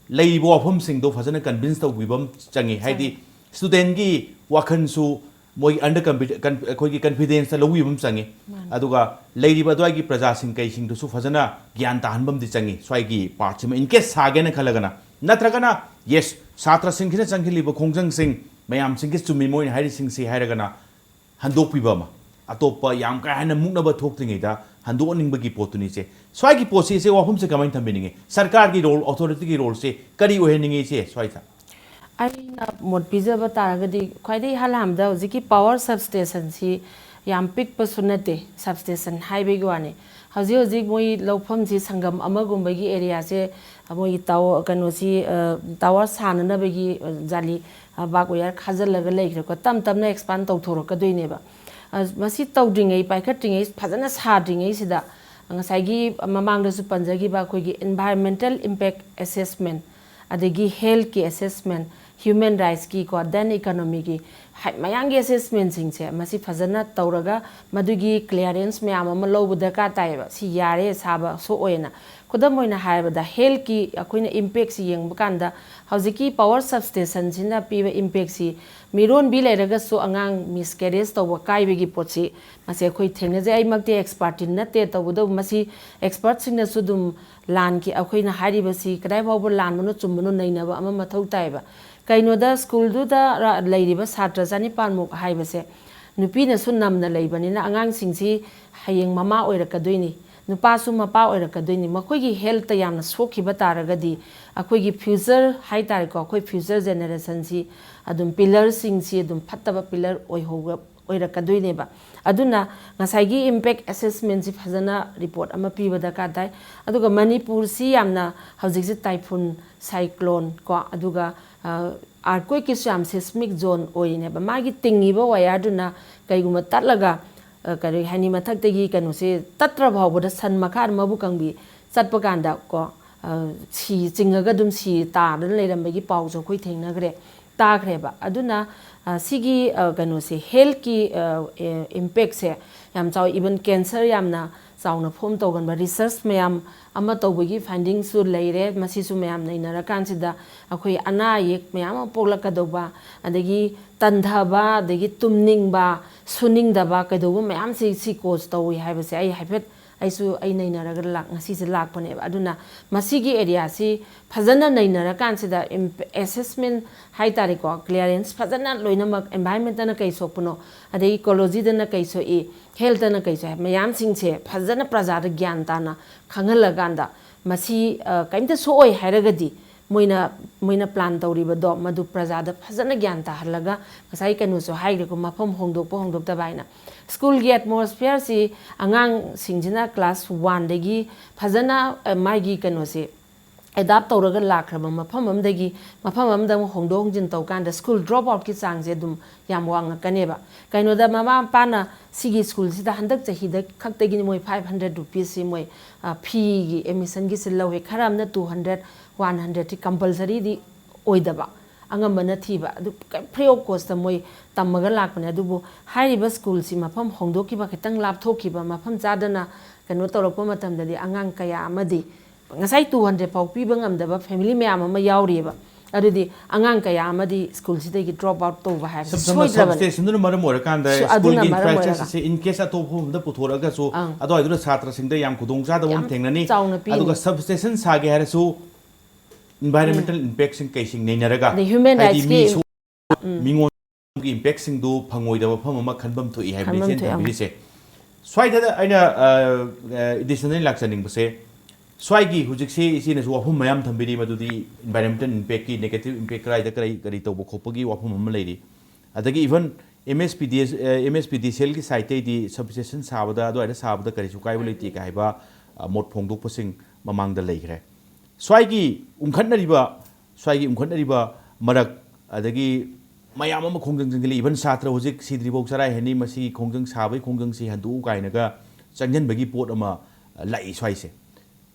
ꯂꯩꯔꯤꯕ ꯋꯥꯐꯝꯁꯤꯡꯗꯣ ꯐꯖꯅ ꯀꯟꯚꯤꯟꯁ ꯇꯧꯕꯤꯕ ꯑꯃ ꯆꯪꯉꯤ꯫ ꯍꯥꯏꯗꯤ, ꯁ꯭ꯇꯨꯗꯦꯟꯒꯤ ꯋꯥꯈꯜꯁꯨ ꯃꯣꯏꯒꯤ ꯑꯟꯗꯔ ꯀꯟꯐꯤ-, ꯀꯟ-, ꯑꯩꯈꯣꯏꯒꯤ ꯀꯟꯐꯤꯗꯦꯟꯁꯇ ꯂꯧꯕꯤꯕ ꯑꯃ ꯆꯪꯉꯤ꯫ ꯑꯗꯨꯒ ꯂꯩꯔꯤꯕ ꯑꯗꯨꯋꯥꯏꯒꯤ ꯄ꯭ꯔꯖꯥꯁꯤꯡ ꯀꯩꯁꯤꯡꯗꯨꯁꯨ ꯐꯖꯅ ꯒ꯭ꯌꯥꯟ ꯇꯥꯍꯟꯕ ꯑꯃꯗꯤ ꯆꯪꯉꯤ꯫ ꯁ꯭ꯋꯥꯏꯒꯤ ꯄꯥꯔꯠꯁꯤꯃ in case ꯁꯥꯒꯦꯅ ꯈꯜꯂꯒꯅ, ꯅꯠꯇ꯭ꯔꯒꯅ, ꯌꯦꯁ, ꯁꯥꯇ꯭ꯔꯁꯤꯡꯁꯤꯅ ꯆꯪꯁꯤꯜꯂꯤꯕ ꯈꯣꯡꯖꯪꯁꯤꯡ ꯃꯌꯥꯝꯁꯤꯡꯁꯤ ꯆꯨꯝꯃꯤ ꯃꯣꯏꯅ ꯍꯥꯏꯔꯤꯁꯤꯡꯁꯤ ꯍꯥꯏꯔꯒꯅ ꯍꯟꯗꯣꯛꯄꯤꯕ ꯑꯃ, ꯑꯇꯣꯞꯄ ꯌꯥꯝ ꯀꯥ ꯍꯦꯟꯅ ꯃꯨꯛꯅꯕ ꯊꯣꯛꯇ꯭ꯔꯤꯉꯩꯗ ꯍꯟꯗꯣꯛꯍꯟꯅꯤꯡꯕꯒꯤ ꯄꯣꯠꯇꯨꯅꯤ ꯏꯆꯦ꯫ ꯁ꯭ꯋꯥꯏꯒꯤ ꯄꯣꯠꯁꯤ ꯏꯆꯦ ꯋꯥꯐꯝꯁꯦ ꯀꯃꯥꯏꯅ ꯊꯝꯕꯤꯅꯤꯡꯉꯤ? ꯁꯔꯀꯥꯔꯒꯤ ꯔꯣꯜ, ꯑꯣꯊꯣꯔꯤꯇꯤꯒꯤ ꯔꯣꯜꯁꯦ ꯀꯔꯤ ꯑꯣꯏꯍꯟꯅꯤꯡꯉꯤ ꯏꯆꯦ ꯁ꯭ꯋꯥꯏꯗ? ꯑꯩꯅ ꯃꯣꯠ ꯄꯤꯖꯕ ꯇꯥꯔꯒꯗꯤ ꯈ꯭ꯋꯥꯏꯗꯒꯤ ꯏꯍꯥꯟ ꯍꯥꯟꯕꯗ ꯍꯧꯖꯤꯛꯀꯤ ꯄꯥꯋꯔ ꯁꯕꯁ꯭ꯇꯦꯁꯟꯁꯤ ꯌꯥꯝ ꯄꯤꯛꯄꯁꯨ ꯅꯠꯇꯦ, ꯁꯕꯁ꯭ꯇꯦꯁꯟ ꯍꯥꯏꯕꯒꯤ ꯋꯥꯅꯤ꯫ ꯍꯧꯖꯤꯛ ꯍꯧꯖꯤꯛ ꯃꯣꯏ ꯂꯧꯐꯝꯁꯤ ꯁꯪꯒꯝ ꯑꯃꯒꯨꯝꯕꯒꯤ ꯑꯦꯔꯤꯌꯥꯁꯦ ꯃꯣꯏꯒꯤ ꯇꯥꯋꯔ, ꯀꯩꯅꯣꯁꯤ, ꯇꯥꯋꯔ ꯁꯥꯅꯅꯕꯒꯤ ꯖꯥꯂꯤ, ꯕꯥꯔꯕ ꯋꯥꯌꯔ ꯈꯥꯖꯤꯜꯂꯒ ꯂꯩꯈ꯭ꯔꯦꯀꯣ꯫ ꯇꯞ ꯇꯞꯅ ꯑꯦꯛꯁꯄꯥꯟ ꯇꯧꯊꯣꯔꯛꯀꯗꯣꯏꯅꯦꯕ꯫ ꯃꯁꯤ ꯇꯧꯗ꯭ꯔꯤꯉꯩ, ꯄꯥꯏꯈꯠꯇ꯭ꯔꯤꯉꯩ, ꯐꯖꯅ ꯁꯥꯗ꯭ꯔꯤꯉꯩꯁꯤꯗ ꯉꯁꯥꯏꯒꯤ ꯃꯃꯥꯡꯗꯁꯨ ꯄꯟꯖꯈꯤꯕ ꯑꯩꯈꯣꯏꯒꯤ environmental impact assessment, ꯑꯗꯒꯤ healthꯀꯤ assessment, human rightsꯀꯤ ꯀꯣ, then economyꯒꯤ ꯃꯌꯥꯝꯒꯤ assessmentꯁꯤꯡꯁꯦ ꯃꯁꯤ ꯐꯖꯅ ꯇꯧꯔꯒ ꯃꯗꯨꯒꯤ clearance ꯃꯌꯥꯝ ꯑꯃ ꯂꯧꯕ ꯗꯔꯀꯥꯔ ꯇꯥꯏꯌꯦꯕ꯫ ꯁꯤ ꯌꯥꯔꯦ ꯁꯥꯕ ꯁꯣꯛꯑꯣꯏꯅ꯫ ꯈꯨꯗꯝ ꯑꯣꯏꯅ ꯍꯥꯏꯔꯕꯗ healthꯀꯤ ꯑꯩꯈꯣꯏꯅ impactꯁꯤ ꯌꯦꯡꯕ ꯀꯥꯟꯗ ꯍꯧꯖꯤꯛꯀꯤ power substationꯁꯤꯅ ꯄꯤꯕ impactꯁꯤ ꯃꯤꯔꯣꯟꯕꯤ ꯂꯩꯔꯒꯁꯨ ꯑꯉꯥꯡ miscarriage ꯇꯧꯕ ꯀꯥꯏꯕꯒꯤ ꯄꯣꯠꯁꯤ ꯃꯁꯤ ꯑꯩꯈꯣꯏ ꯊꯦꯡꯅꯖꯩ꯫ ꯑꯩꯃꯛꯇꯤ expertꯇꯤ ꯅꯠꯇꯦ, ꯇꯧꯕꯇꯕꯨ ꯃꯁꯤ expertꯁꯤꯡꯅꯁꯨ ꯑꯗꯨꯝ ꯂꯥꯟꯈꯤ, ꯑꯩꯈꯣꯏꯅ ꯍꯥꯏꯔꯤꯕꯁꯤ ꯀꯗꯥꯏ ꯐꯥꯎꯕ ꯂꯥꯟꯕꯅꯣ ꯆꯨꯝꯕꯅꯣ ꯅꯩꯅꯕ ꯑꯃ ꯃꯊꯧ ꯇꯥꯏꯌꯦꯕ꯫ ꯀꯩꯅꯣꯗ ꯁ꯭ꯀꯨꯜꯗꯨꯗ ꯂꯩꯔꯤꯕ ꯁꯥꯇ꯭ꯔ ꯆꯅꯤꯄꯥꯟꯃꯨꯛ ꯍꯥꯏꯕꯁꯦ ꯅꯨꯄꯤꯅꯁꯨ ꯅꯝꯅ ꯂꯩꯕꯅꯤꯅ ꯑꯉꯥꯡꯁꯤꯡꯁꯤ ꯍꯌꯦꯡ ꯃꯃꯥ ꯑꯣꯏꯔꯛꯀꯗꯣꯏꯅꯤ, ꯅꯨꯄꯥꯁꯨ ꯃꯄꯥ ꯑꯣꯏꯔꯛꯀꯗꯣꯏꯅꯤ꯫ ꯃꯈꯣꯏꯒꯤ healthꯇ ꯌꯥꯝꯅ ꯁꯣꯛꯈꯤꯕ ꯇꯥꯔꯒꯗꯤ ꯑꯩꯈꯣꯏꯒꯤ future ꯍꯥꯏ ꯇꯥꯔꯦꯀꯣ, ꯑꯩꯈꯣꯏ future generationꯁꯤ ꯑꯗꯨꯝ pillarꯁꯤꯡꯁꯤ ꯑꯗꯨꯝ ꯐꯠꯇꯕ pillar ꯑꯣꯏꯍꯧꯕ ꯑꯣꯏꯔꯛꯀꯗꯣꯏꯅꯦꯕ꯫ ꯑꯗꯨꯅ ꯉꯁꯥꯏꯒꯤ impact assessmentꯁꯤ ꯐꯖꯅ report ꯑꯃ ꯄꯤꯕ ꯗꯔꯀꯥꯔ ꯇꯥꯏ꯫ ꯑꯗꯨꯒ ꯃꯅꯤꯄꯨꯔꯁꯤ ꯌꯥꯝꯅ ꯍꯧꯖꯤꯛꯁꯦ typhoon, cyclone ꯀꯣ, ꯑꯗꯨꯒ earthquakeꯀꯤꯁꯨ ꯌꯥꯝ seismic zone ꯑꯣꯏꯔꯤꯅꯦꯕ꯫ ꯃꯥꯒꯤ ꯇꯤꯡꯉꯤꯕ wireꯗꯨꯅ ꯀꯩꯒꯨꯝꯕ ꯇꯠꯂꯒ ꯀꯔꯤ ꯍꯥꯏꯅꯤ, ꯃꯊꯛꯇꯒꯤ ꯀꯩꯅꯣꯁꯦ ꯇꯠꯇ꯭ꯔ ꯐꯥꯎꯕꯗ ꯁꯟ ꯃꯈꯥꯗ ꯃꯕꯨꯛ ꯀꯪꯕꯤ ꯆꯠꯄ ꯀꯥꯟꯗ ꯀꯣ, ꯁꯤ ꯆꯤꯡꯉꯒ ꯑꯗꯨꯝ ꯁꯤ ꯇꯥꯗꯅ ꯂꯩꯔꯝꯕꯒꯤ ꯄꯥꯎꯁꯨ ꯑꯩꯈꯣꯏ ꯊꯦꯡꯅꯈ꯭ꯔꯦ, ꯇꯥꯈ꯭ꯔꯦꯕ꯫ ꯑꯗꯨꯅ ꯁꯤꯒꯤ ꯀꯩꯅꯣꯁꯦ, healthꯀꯤ impactꯁꯦ ꯌꯥꯝ ꯆꯥꯎꯏ꯫ Even cancer ꯌꯥꯝꯅ ꯆꯥꯎꯅ form ꯇꯧꯒꯟꯕ research ꯃꯌꯥꯝ ꯑꯃ ꯇꯧꯕꯒꯤ findingꯁꯨ ꯂꯩꯔꯦ꯫ ꯃꯁꯤꯁꯨ ꯃꯌꯥꯝ ꯅꯩꯅꯔꯀꯥꯟꯁꯤꯗ ꯑꯩꯈꯣꯏ ꯑꯅꯥ ꯑꯌꯦꯛ ꯃꯌꯥꯝ ꯑꯃ ꯄꯣꯛꯂꯛꯀꯗꯧꯕ, ꯑꯗꯒꯤ ꯇꯟꯊꯕ, ꯑꯗꯒꯤ ꯇꯨꯝꯅꯤꯡꯕ, ꯁꯨꯅꯤꯡꯗꯕ, ꯀꯩꯗꯧꯕ ꯃꯌꯥꯝꯁꯤ ꯁꯤ cause ꯇꯧꯏ ꯍꯥꯏꯕꯁꯦ ꯑꯩ ꯍꯥꯏꯐꯦꯠ ꯑꯩꯁꯨ ꯑꯩ ꯅꯩꯅꯔꯒ ꯂꯥꯛ-, ꯉꯁꯤꯁꯦ ꯂꯥꯛꯄꯅꯦꯕ꯫ ꯑꯗꯨꯅ ꯃꯁꯤꯒꯤ areaꯁꯤ ꯐꯖꯅ ꯅꯩꯅꯔꯀꯥꯟꯁꯤꯗ assessment ꯍꯥꯏ ꯇꯥꯔꯦꯀꯣ, clearance ꯐꯖꯅ ꯂꯣꯏꯅꯃꯛ environmentꯅ ꯀꯩ ꯁꯣꯛꯄꯅꯣ, ꯑꯗꯩ ecologyꯗꯅ ꯀꯩ ꯁꯣꯛꯏ, healthꯇꯅ ꯀꯩ ꯁꯣꯛꯏ, ꯃꯌꯥꯝꯁꯤꯡꯁꯦ ꯐꯖꯅ ꯄ꯭ꯔꯖꯥꯗ ꯒ꯭ꯌꯥꯟ ꯇꯥꯅ ꯈꯪꯍꯜꯂꯀꯥꯟꯗ ꯃꯁꯤ ꯀꯔꯤꯝꯇ ꯁꯣꯛꯑꯣꯏ ꯍꯥꯏꯔꯒꯗꯤ ꯃꯣꯏꯅ ꯃꯣꯏꯅ ꯄ꯭ꯂꯥꯟ ꯇꯧꯔꯤꯕꯗꯣ ꯃꯗꯨ ꯄ꯭ꯔꯖꯥꯗ ꯐꯖꯅ ꯒ꯭ꯌꯥꯟ ꯇꯥꯍꯜꯂꯒ, ꯉꯁꯥꯏ ꯀꯩꯅꯣꯁꯨ ꯍꯥꯏꯈ꯭ꯔꯦꯀꯣ, ꯃꯐꯝ ꯍꯣꯡꯗꯣꯛꯄ ꯍꯣꯡꯗꯣꯛꯇꯕ ꯍꯥꯏꯅ꯫ ꯁ꯭ꯀꯨꯜꯒꯤ ꯑꯦꯠꯃꯣꯁꯐꯤꯌꯔꯁꯤ ꯑꯉꯥꯡꯁꯤꯡꯁꯤꯅ ꯀ꯭ꯂꯥꯁ ꯋꯥꯟꯗꯒꯤ ꯐꯖꯅ, ꯑ, ꯃꯥꯒꯤ ꯀꯩꯅꯣꯁꯦ ꯑꯦꯗꯥꯞ ꯇꯧꯔꯒ ꯂꯥꯛꯈ꯭ꯔꯕ ꯃꯐꯝ ꯑꯃꯗꯒꯤ ꯃꯐꯝ ꯑꯃꯗ ꯑꯃꯨꯛ ꯍꯣꯡꯗꯣꯛ ꯍꯣꯡꯖꯤꯟ ꯇꯧꯀꯥꯟꯗ ꯁ꯭ꯀꯨꯜ ꯗ꯭ꯔꯣꯞ ꯑꯥꯎꯠꯀꯤ ꯆꯥꯡꯁꯦ ꯑꯗꯨꯝ ꯌꯥꯝ ꯋꯥꯡꯉꯛꯀꯅꯦꯕ꯫ ꯀꯩꯅꯣꯗ ꯃꯃꯥ ꯃꯄꯥꯅ ꯁꯤꯒꯤ ꯁ꯭ꯀꯨꯜꯁꯤꯗ ꯍꯟꯗꯛ ꯆꯍꯤꯗ ꯈꯛꯇꯒꯤ ꯃꯣꯏ ꯐꯥꯏꯚ ꯍꯟꯗ꯭ꯔꯦꯠ ꯔꯨꯄꯤꯁꯁꯤ ꯃꯣꯏ, ꯑ, ꯐꯤꯒꯤ ꯑꯦꯗꯃꯤꯁꯟꯒꯤꯁꯤ ꯂꯧꯋꯦ, ꯈꯔ ꯑꯃꯅ ꯇꯨ ꯍꯟꯗ꯭ꯔꯦꯠ, ꯋꯥꯟ ꯍꯟꯗ꯭ꯔꯦꯠꯇꯤ ꯀꯝꯄꯜꯁꯔꯤꯗꯤ ꯑꯣꯏꯗꯕ, ꯑꯉꯝꯕꯅ ꯊꯤꯕ, ꯑꯗꯨ ꯐ꯭ꯔꯤ ꯑꯣꯐ ꯀꯣꯁꯇ ꯃꯣꯏ ꯇꯝꯃꯒ ꯂꯥꯛꯄꯅꯦ꯫ ꯑꯗꯨꯕꯨ ꯍꯥꯏꯔꯤꯕ ꯁ꯭ꯀꯨꯜꯁꯤ ꯃꯐꯝ ꯍꯣꯡꯗꯣꯛꯈꯤꯕ, ꯈꯤꯇꯪ ꯂꯥꯞꯊꯣꯛꯈꯤꯕ, ꯃꯐꯝ ꯆꯥꯗꯅ ꯀꯩꯅꯣ ꯇꯧꯔꯛꯄ ꯃꯇꯝꯗꯗꯤ ꯑꯉꯥꯡ ꯀꯌꯥ ꯑꯃꯗꯤ, ꯉꯁꯥꯏ ꯇꯨ ꯍꯟꯗ꯭ꯔꯦꯠ ꯐꯥꯎ ꯄꯤꯕ ꯉꯝꯗꯕ ꯐꯦꯃꯤꯂꯤ ꯃꯌꯥꯝ ꯑꯃ ꯌꯥꯎꯔꯤꯑꯕ꯫ ꯑꯗꯨꯗꯤ ꯑꯉꯥꯡ ꯀꯌꯥ ꯑꯃꯗꯤ ꯁ꯭ꯀꯨꯜꯁꯤꯗꯒꯤ ꯗ꯭ꯔꯣꯞ ꯑꯥꯎꯠ ꯇꯧꯕ ꯍꯥꯏꯕꯁꯤ ꯁꯝ- ꯁꯝꯅ ꯁꯣꯏꯗ꯭ꯔꯕꯅꯤ꯫ ꯁꯕꯁ꯭ꯇꯦꯁꯟꯗꯨꯅ ꯃꯔꯝ ꯑꯣꯏꯔꯀꯥꯟꯗ ꯁꯨ-, ꯑꯗꯨꯅ ꯁ꯭ꯀꯨꯜꯒꯤ ꯃꯔꯝ ꯑꯣꯏꯔꯒ꯫ ꯏꯟꯐ꯭ꯔꯥꯁ꯭ꯇ꯭ꯔꯛꯆꯔꯁꯦ ꯏꯟ ꯀꯦꯁ ꯑꯇꯣꯞꯄ ꯃꯐꯝꯗ ꯄꯨꯊꯣꯔꯛꯑꯒꯁꯨ ꯑꯪ꯫ ꯑꯗꯨꯋꯥꯏꯗꯨꯗ ꯁꯥꯇ꯭ꯔꯁꯤꯡꯗ ꯌꯥꯝ ꯈꯨꯗꯣꯡꯆꯥꯗꯕ ꯑꯃ ꯌꯥꯝ ꯊꯦꯡꯅꯅꯤ꯫ ꯆꯥꯎꯅ ꯄꯤꯅꯤ꯫ ꯑꯗꯨꯒ ꯁꯕꯁ꯭ꯇꯦꯁꯟ ꯁꯥꯒꯦ ꯍꯥꯏꯔꯁꯨ ꯏꯟꯚꯥꯏꯔꯣꯟꯃꯦꯟꯇꯦꯜ ꯏꯝꯄꯦꯛꯁꯤꯡ ꯀꯩꯁꯤꯡ ꯅꯩꯅꯔꯒ, ꯑꯗꯩ ꯍ꯭ꯌꯨꯃꯦꯟ ꯍꯥꯏꯗꯤ ꯃꯤ ꯔꯥꯏꯠꯁꯀꯤ ꯁꯣ-, ꯃꯤꯉꯣꯟꯒꯤ ꯏꯝꯄꯦꯛꯁꯤꯡꯗꯨ ꯐꯪꯉꯣꯏꯗꯕ ꯃꯐꯝ ꯑꯃ ꯈꯟꯐꯝ ꯊꯣꯛꯏ ꯍꯥꯏꯕꯅꯤ ꯈꯟꯐꯝ ꯏꯆꯦꯅ ꯊꯣꯛꯑꯦ, ꯑꯪ꯫ ꯊꯝꯕꯤꯔꯤꯁꯦ꯫ ꯁ꯭ꯋꯥꯏꯗ ꯑꯩꯅ, ꯑ, ꯑ, ꯏꯗꯤꯁꯅꯦꯜ ꯂꯥꯛꯆꯅꯤꯡꯕꯁꯦ, ꯁ꯭ꯋꯥꯏꯒꯤ ꯍꯧꯖꯤꯛꯁꯤ ꯏꯆꯦꯅꯁꯨ ꯋꯥꯐꯝ ꯃꯌꯥꯝ ꯊꯝꯕꯤꯔꯤ, ꯃꯗꯨꯗꯤ ꯏꯟꯚꯥꯏꯔꯣꯟꯃꯦꯟꯇꯦꯜ ꯏꯝꯄꯦꯛꯀꯤ ꯅꯦꯒꯦꯇꯤꯚ ꯏꯝꯄꯦꯛ ꯀꯗꯥꯏꯗ ꯀꯔꯤ ꯀꯔꯤ ꯇꯧꯕ ꯈꯣꯠꯄꯒꯤ ꯋꯥꯐꯝ ꯑꯃ ꯂꯩꯔꯤ꯫ ꯑꯗꯒꯤ even M S P D S, M S P D C ꯑꯦꯜꯒꯤ ꯁꯥꯏꯠꯇꯩꯗꯤ ꯁꯕꯁ꯭ꯇꯦꯁꯟ ꯁꯥꯕꯗ, ꯑꯗꯨꯋꯥꯏꯗ ꯁꯥꯕꯗ ꯀꯔꯤꯁꯨ ꯀꯥꯏꯕ ꯂꯩꯇꯦ ꯀꯥꯏ ꯍꯥꯏꯕ, ꯑ, ꯃꯣꯠ ꯐꯣꯡꯗꯣꯛꯄꯁꯤꯡ ꯃꯃꯥꯡꯗ ꯂꯩꯈ꯭ꯔꯦ꯫ ꯁ꯭ꯋꯥꯏꯒꯤ ꯎꯪꯈꯠꯅꯔꯤꯕ, ꯁ꯭ꯋꯥꯏꯒꯤ ꯎꯪꯈꯠꯅꯔꯤꯕ ꯃꯔꯛ, ꯑꯗꯒꯤ ꯃꯌꯥꯝ ꯑꯃ ꯈꯣꯡꯖꯪ ꯆꯪꯁꯤꯜꯂꯤ, ꯏꯚꯟ ꯁꯥꯇ꯭ꯔ ꯍꯧꯖꯤꯛ ꯁꯤꯗ꯭ꯔꯤꯐꯥꯎ ꯆꯔꯥ ꯍꯦꯟꯅꯤ, ꯃꯁꯤꯒꯤ ꯈꯣꯡꯖꯪ ꯁꯥꯕꯒꯤ ꯈꯣꯡꯖꯪꯁꯤ ꯍꯟꯗꯣꯛꯎ ꯀꯥꯏꯅꯒ ꯆꯪꯁꯤꯟꯕꯒꯤ ꯄꯣꯠ ꯑꯃ, ꯑ, ꯂꯥꯛꯏ ꯁ꯭ꯋꯥꯏꯁꯦ꯫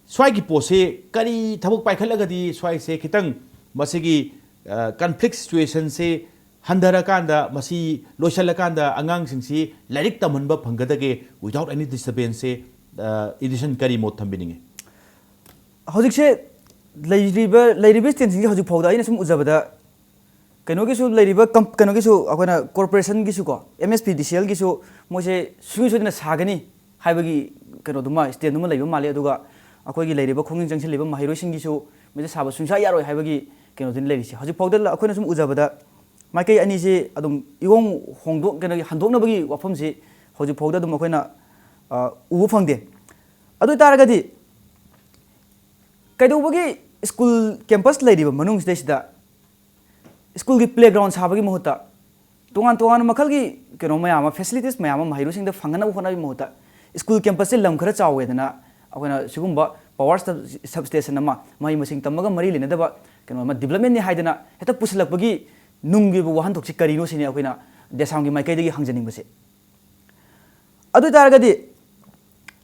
ꯁ꯭ꯋꯥꯏꯒꯤ ꯄꯣꯠꯁꯦ ꯀꯔꯤ ꯊꯕꯛ ꯄꯥꯏꯈꯠꯂꯒꯗꯤ ꯁ꯭ꯋꯥꯏꯁꯦ ꯈꯤꯇꯪ ꯃꯁꯤꯒꯤ, ꯑ, ꯀꯟꯐ꯭ꯂꯤꯛ ꯁꯤꯆꯨꯋꯦꯁꯟꯁꯦ ꯍꯟꯊꯔꯀꯥꯟꯗ, ꯃꯁꯤ ꯂꯣꯏꯁꯤꯜꯂꯀꯥꯟꯗ ꯑꯉꯥꯡꯁꯤꯡꯁꯤ ꯂꯥꯏꯔꯤꯛ ꯇꯝꯍꯟꯕ ꯐꯪꯒꯗꯒꯦ without any disturbance ꯁꯦ, ꯑ, ꯏꯗꯤꯁꯟ ꯀꯔꯤ ꯃꯣꯠ ꯊꯝꯕꯤꯅꯤꯡꯉꯤ? ꯍꯧꯖꯤꯛꯁꯦ ꯂꯩꯔꯤꯕ ꯂꯩꯔꯤꯕ ꯁ꯭ꯇꯦꯟꯁꯤꯡꯁꯦ ꯍꯧꯖꯤꯛ ꯐꯥꯎꯗ ꯑꯩꯅ ꯁꯨꯝ ꯎꯖꯕꯗ ꯀꯩꯅꯣꯒꯤꯁꯨ ꯂꯩꯔꯤꯕ ꯀꯝ- ꯀꯩꯅꯣꯒꯤꯁꯨ ꯑꯩꯈꯣꯏꯅ ꯀꯣꯔꯄꯣꯔꯦꯁꯟꯒꯤꯁꯨꯀꯣ, ꯑꯦꯝ ꯑꯦꯁ ꯄꯤ ꯗꯤ ꯁꯤ ꯑꯦꯜꯒꯤꯁꯨ ꯃꯣꯏꯁꯦ ꯁꯨꯡꯁꯣꯏ ꯁꯣꯏꯗꯅ ꯁꯥꯒꯅꯤ ꯍꯥꯏꯕꯒꯤ ꯀꯩꯅꯣꯗꯨꯃ, ꯁ꯭ꯇꯦꯟꯗꯨꯃ ꯂꯩꯕ ꯃꯥꯜꯂꯤ꯫ ꯑꯗꯨꯒ ꯑꯩꯈꯣꯏꯒꯤ ꯂꯩꯔꯤꯕ ꯈꯣꯡꯖꯪ ꯆꯪꯁꯤꯜꯂꯤꯕ ꯃꯍꯩꯔꯣꯏꯁꯤꯡꯒꯤꯁꯨ ꯃꯣꯏꯁꯦ ꯁꯥꯕ ꯁꯨꯡꯌꯥ ꯌꯥꯔꯣꯏ ꯍꯥꯏꯕꯒꯤ ꯀꯩꯅꯣꯗꯨꯅꯤ ꯂꯩꯔꯤꯁꯦ꯫ ꯍꯧꯖꯤꯛ ꯐꯥꯎꯗ ꯑꯩꯈꯣꯏꯅ ꯁꯨꯝ ꯎꯖꯕꯗ ꯃꯥꯏꯀꯩ ꯑꯅꯤꯁꯤ ꯑꯗꯨꯝ ꯏꯍꯣꯡ ꯍꯣꯡꯗꯣꯛ ꯀꯩꯅꯣꯒꯤ ꯍꯟꯗꯣꯛꯅꯕꯒꯤ ꯋꯥꯐꯝꯁꯤ ꯍꯧꯖꯤꯛ ꯐꯥꯎꯗ ꯑꯗꯨꯝ ꯑꯩꯈꯣꯏꯅ, ꯑ, ꯎꯕ ꯐꯪꯗꯦ꯫ ꯑꯗꯨ ꯑꯣꯏ ꯇꯥꯔꯒꯗꯤ ꯀꯩꯗꯧꯕꯒꯤ ꯁ꯭ꯀꯨꯜ ꯀꯦꯝꯄꯁ ꯂꯩꯔꯤꯕ ꯃꯅꯨꯡꯁꯤꯗꯩꯁꯤꯗ ꯁ꯭ꯀꯨꯜꯒꯤ ꯄ꯭ꯂꯦꯒ꯭ꯔꯥꯎꯟ ꯁꯥꯕꯒꯤ ꯃꯍꯨꯠꯇ, ꯇꯣꯉꯥꯟ ꯇꯣꯉꯥꯟꯕ ꯃꯈꯜꯒꯤ ꯀꯩꯅꯣ ꯃꯌꯥꯝ ꯑꯃ, ꯐꯦꯁꯤꯂꯤꯇꯤꯁ ꯃꯌꯥꯝ ꯑꯃ ꯃꯍꯩꯔꯣꯏꯁꯤꯡꯗ ꯐꯪꯅꯅꯕ ꯍꯣꯠꯅꯕꯒꯤ ꯃꯍꯨꯠꯇ, ꯁ꯭ꯀꯨꯜ ꯀꯦꯝꯄꯁꯁꯦ ꯂꯝ ꯈꯔ ꯆꯥꯎꯋꯦꯗꯅ, ꯑꯩꯈꯣꯏꯅ ꯁꯤꯒꯨꯝꯕ ꯄꯋꯥꯔ ꯁꯕ-, ꯁꯕꯁ꯭ꯇꯦꯁꯟ ꯑꯃ, ꯃꯍꯩ ꯃꯁꯤꯡ ꯇꯝꯕꯒ ꯃꯔꯤ ꯂꯩꯅꯗꯕ ꯀꯩꯅꯣ ꯑꯃ, ꯗꯤꯕ꯭ꯂꯞꯃꯦꯟꯅꯤ ꯍꯥꯏꯗꯅ ꯍꯦꯛꯇ ꯄꯨꯁꯤꯜꯂꯛꯄꯒꯤ ꯅꯨꯡꯒꯤ ꯑꯣꯏꯕ ꯋꯥꯍꯟꯊꯣꯛꯁꯤ ꯀꯔꯤꯅꯣ ꯁꯤꯅꯤ ꯑꯩꯈꯣꯏꯅ ꯗꯦꯁꯥꯝꯒꯤ ꯃꯥꯏꯀꯩꯗꯒꯤ ꯍꯪꯖꯅꯤꯡꯕꯁꯦ꯫ ꯑꯗꯨ ꯑꯣꯏ ꯇꯥꯔꯒꯗꯤ,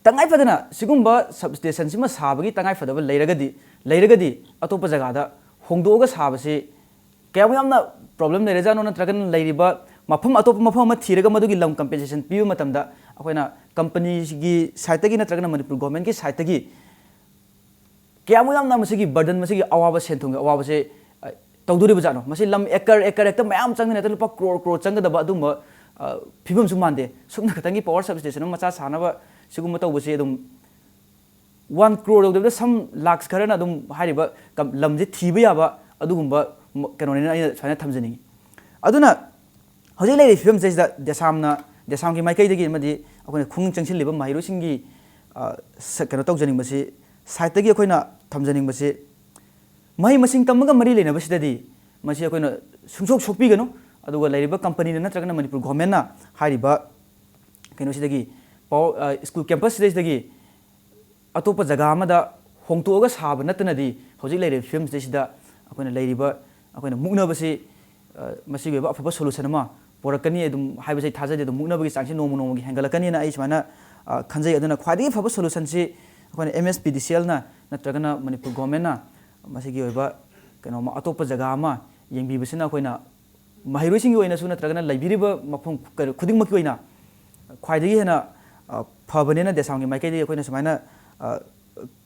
ꯇꯉꯥꯏ ꯐꯗꯅ ꯁꯤꯒꯨꯝꯕ ꯁꯕꯁ꯭ꯇꯦꯁꯟꯁꯤꯃ ꯁꯥꯕꯒꯤ ꯇꯉꯥꯏ ꯐꯗꯕ ꯂꯩꯔꯒꯗꯤ, ꯂꯩꯔꯒꯗꯤ ꯑꯇꯣꯞꯄ ꯖꯒꯥꯗ ꯍꯣꯡꯗꯣꯛꯑꯒ ꯁꯥꯕꯁꯤ ꯀꯌꯥꯝ ꯌꯥꯝꯅ ꯄ꯭ꯔꯣꯕ꯭ꯂꯦꯝ ꯂꯩꯔꯖꯥꯠꯅꯣ, ꯅꯠꯇ꯭ꯔꯒꯅ ꯂꯩꯔꯤꯕ ꯃꯐꯝ, ꯑꯇꯣꯞꯄ ꯃꯐꯝ ꯑꯃ ꯊꯤꯔꯒ ꯃꯗꯨꯒꯤ ꯂꯝ ꯀꯝꯄꯦꯟꯁꯦꯁꯟ ꯄꯤꯕ ꯃꯇꯝꯗ ꯑꯩꯈꯣꯏꯅ ꯀꯝꯄꯅꯤꯒꯤ ꯁꯥꯏꯠꯇꯒꯤ ꯅꯠꯇ꯭ꯔꯒꯅ ꯃꯅꯤꯄꯨꯔ ꯒꯣꯔꯃꯦꯟꯒꯤ ꯁꯥꯏꯠꯇꯒꯤ ꯀꯌꯥꯃꯨꯛ ꯌꯥꯝꯅ ꯃꯁꯤꯒꯤ ꯕꯔꯗꯟ, ꯃꯁꯤꯒꯤ ꯑꯋꯥꯕ, ꯁꯦꯟ ꯊꯨꯝꯒꯤ ꯑꯋꯥꯕꯁꯦ, ꯑ, ꯇꯧꯗꯣꯔꯤꯕꯖꯥꯠꯅꯣ? ꯃꯁꯤ ꯂꯝ ꯑꯦꯀꯔ, ꯑꯦꯀꯔ ꯍꯦꯛꯇ ꯃꯌꯥꯝ ꯆꯪꯗꯅ ꯍꯦꯛꯇ ꯂꯨꯄꯥ ꯀ꯭ꯔꯣꯔ, ꯀ꯭ꯔꯣꯔ ꯆꯪꯒꯗꯕ ꯑꯗꯨꯝꯕ, ꯑ, ꯐꯤꯕꯝꯁꯨ ꯃꯥꯟꯗꯦ꯫ ꯁꯨꯞꯅ ꯈꯛꯇꯪꯒꯤ ꯄꯋꯥꯔ ꯁꯕꯁ꯭ꯇꯦꯁꯟ ꯑꯃ ꯃꯆꯥ ꯁꯥꯅꯕ ꯁꯤꯒꯨꯝꯕ ꯇꯧꯕꯁꯦ ꯑꯗꯨꯝ ꯋꯥꯟ ꯀ꯭ꯔꯣꯔ ꯌꯧꯗꯕꯤꯗ ꯁꯝ ꯂꯥꯛꯁ ꯈꯔꯅ ꯑꯗꯨꯝ ꯍꯥꯏꯔꯤꯕ ꯀꯝ-, ꯂꯝꯁꯦ ꯊꯤꯕ ꯌꯥꯕ ꯑꯗꯨꯒꯨꯝꯕ ꯃ-, ꯀꯩꯅꯣꯅꯦꯅ ꯑꯩꯅ ꯁꯨꯃꯥꯏꯅ ꯊꯝꯖꯅꯤꯡꯉꯤ꯫ ꯑꯗꯨꯅ ꯍꯧꯖꯤꯛ ꯂꯩꯔꯤꯕ ꯐꯤꯕꯝꯁꯤꯗꯩꯁꯤꯗ ꯗꯦꯁꯥꯝꯅ, ꯗꯦꯁꯥꯝꯒꯤ ꯃꯥꯏꯀꯩꯗꯒꯤ ꯑꯃꯗꯤ ꯑꯩꯈꯣꯏꯅ ꯈꯣꯡꯅꯤꯡ ꯆꯪꯁꯤꯜꯂꯤꯕ ꯃꯍꯩꯔꯣꯏꯁꯤꯡꯒꯤ, ꯑ, ꯁ-, ꯀꯩꯅꯣ ꯇꯧꯖꯅꯤꯡꯕꯁꯤ, ꯁꯥꯏꯠꯇꯒꯤ ꯑꯩꯈꯣꯏꯅ ꯊꯝꯖꯅꯤꯡꯕꯁꯤ, ꯃꯍꯩ ꯃꯁꯤꯡ ꯇꯝꯕꯒ ꯃꯔꯤ ꯂꯩꯅꯕꯁꯤꯗꯗꯤ ꯃꯁꯤ ꯑꯩꯈꯣꯏꯅ ꯁꯨꯡꯁꯣꯛ ꯁꯣꯛꯄꯤꯒꯅꯨ꯫ ꯑꯗꯨꯒ ꯂꯩꯔꯤꯕ ꯀꯝꯄꯅꯤꯅ ꯅꯠꯇ꯭ꯔꯒꯅ ꯃꯅꯤꯄꯨꯔ ꯒꯣꯔꯃꯦꯟꯅ ꯍꯥꯏꯔꯤꯕ ꯀꯩꯅꯣꯁꯤꯗꯒꯤ, ꯄꯥꯋꯔ-, ꯑ, ꯁ꯭ꯀꯨꯜ ꯀꯦꯝꯄꯁꯁꯤꯗꯩꯁꯤꯗꯒꯤ ꯑꯇꯣꯞꯄ ꯖꯒꯥ ꯑꯃꯗ ꯍꯣꯡꯇꯣꯛꯑꯒ ꯁꯥꯕ ꯅꯠꯇꯅꯗꯤ ꯍꯧꯖꯤꯛ ꯂꯩꯔꯤꯕ ꯐꯤꯕꯝꯁꯤꯗꯩꯁꯤꯗ ꯑꯩꯈꯣꯏꯅ ꯂꯩꯔꯤꯕ, ꯑꯩꯈꯣꯏꯅ ꯃꯨꯛꯅꯕꯁꯤ, ꯑ, ꯃꯁꯤꯒꯤ ꯑꯣꯏꯕ ꯑꯐꯕ ꯁꯣꯂꯨꯁꯟ ꯑꯃ ꯄꯨꯔꯛꯀꯅꯤ ꯑꯗꯨꯝ ꯍꯥꯏꯕꯁꯦ ꯑꯩ ꯊꯥꯖꯗꯦ꯫ ꯑꯗꯨꯝ ꯃꯨꯛꯅꯕꯒꯤ ꯆꯥꯡꯁꯤ ꯅꯣꯡꯃ ꯅꯣꯡꯃꯒꯤ ꯍꯦꯟꯒꯠꯂꯛꯀꯅꯤꯅ ꯑꯩ ꯁꯨꯃꯥꯏꯅ, ꯑ, ꯈꯟꯖꯩ꯫ ꯑꯗꯨꯅ ꯈ꯭ꯋꯥꯏꯗꯒꯤ ꯐꯕ ꯁꯣꯂꯨꯁꯟꯁꯤ ꯑꯩꯈꯣꯏꯅ ꯑꯦꯝ ꯑꯦꯁ ꯄꯤ ꯗꯤ ꯁꯤ ꯑꯦꯜꯅ ꯅꯠꯇ꯭ꯔꯒꯅ ꯃꯅꯤꯄꯨꯔ ꯒꯣꯔꯃꯦꯟꯅ ꯃꯁꯤꯒꯤ ꯑꯣꯏꯕ ꯀꯩꯅꯣꯃ, ꯑꯇꯣꯞꯄ ꯖꯒꯥ ꯑꯃ ꯌꯦꯡꯕꯤꯕꯁꯤꯅ ꯑꯩꯈꯣꯏꯅ ꯃꯍꯩꯔꯣꯏꯁꯤꯡꯒꯤ ꯑꯣꯏꯅꯁꯨ ꯅꯠꯇ꯭ꯔꯒꯅ ꯂꯩꯕꯤꯔꯤꯕ ꯃꯐꯝ ꯀꯩꯅꯣ ꯈꯨꯗꯤꯡꯃꯛꯀꯤ ꯑꯣꯏꯅ ꯈ꯭ꯋꯥꯏꯗꯒꯤ ꯍꯦꯟꯅ, ꯑ, ꯐꯕꯅꯦꯅ ꯗꯦꯁꯥꯝꯒꯤ ꯃꯥꯏꯀꯩꯗꯒꯤ ꯑꯩꯈꯣꯏꯅ ꯁꯨꯃꯥꯏꯅ, ꯑ,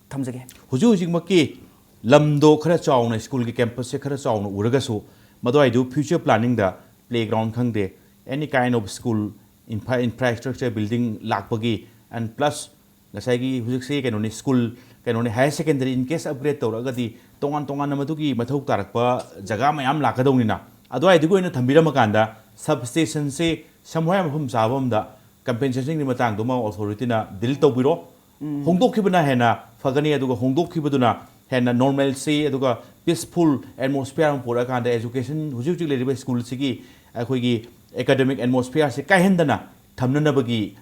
ꯊꯝꯖꯒꯦ꯫ ꯍꯧꯖꯤꯛ ꯍꯧꯖꯤꯛꯃꯛꯀꯤ ꯂꯝꯗꯣ ꯈꯔ ꯆꯥꯎꯅ, ꯁ꯭ꯀꯨꯜꯒꯤ ꯀꯦꯝꯄꯁꯁꯦ ꯈꯔ ꯆꯥꯎꯅ ꯎꯔꯒꯁꯨ, ꯃꯗꯨꯋꯥꯏꯗꯨ future planningꯗ playground ꯈꯪꯗꯦ, any kind of school infra-, infrastructure building ꯂꯥꯛꯄꯒꯤ, and plus ꯉꯁꯥꯏꯒꯤ ꯍꯧꯖꯤꯛꯁꯦ ꯀꯩꯅꯣꯅꯤ, ꯁ꯭ꯀꯨꯜ ꯀꯩꯅꯣꯅꯤ, higher secondary in case upgrade ꯇꯧꯔꯛꯑꯒꯗꯤ ꯇꯣꯉꯥꯟ ꯇꯣꯉꯥꯟꯅ ꯃꯗꯨꯒꯤ ꯃꯊꯧ ꯇꯥꯔꯛꯄ ꯖꯒꯥ ꯃꯌꯥꯝ ꯂꯥꯛꯀꯗꯧꯅꯤꯅ, ꯑꯗꯨꯋꯥꯏꯗꯨꯒꯤ ꯑꯣꯏꯅ ꯊꯝꯕꯤꯔꯝꯃꯀꯥꯟꯗ, ꯁꯕꯁ꯭ꯇꯦꯁꯟꯁꯦ ꯁꯝꯍꯣꯌꯥ ꯃꯐꯝ ꯆꯥꯕ ꯑꯃꯗ ꯀꯝꯄꯦꯟꯁꯦꯁꯟꯒꯤ ꯃꯇꯥꯡꯗꯨꯃ ꯑꯣꯊꯣꯔꯤꯇꯤꯅ ꯗꯤꯜ ꯇꯧꯕꯤꯔꯣ꯫ ꯍꯣꯡꯗꯣꯛꯈꯤꯕꯅ ꯍꯦꯟꯅ ꯐꯒꯅꯤ, ꯑꯗꯨꯒ ꯍꯣꯡꯗꯣꯛꯈꯤꯕꯗꯨꯅ ꯍꯦꯟꯅ normalcy ꯑꯗꯨꯒ peaceful atmosphere ꯑꯃ ꯄꯨꯔꯛꯑꯀꯥꯟꯗ education, ꯍꯧꯖꯤꯛ ꯍꯧꯖꯤꯛ ꯂꯩꯔꯤꯕ schoolꯁꯤꯒꯤ ꯑꯩꯈꯣꯏꯒꯤ academic atmosphereꯁꯦ ꯀꯥꯏꯍꯟꯗꯅ ꯊꯝꯅꯅꯕꯒꯤ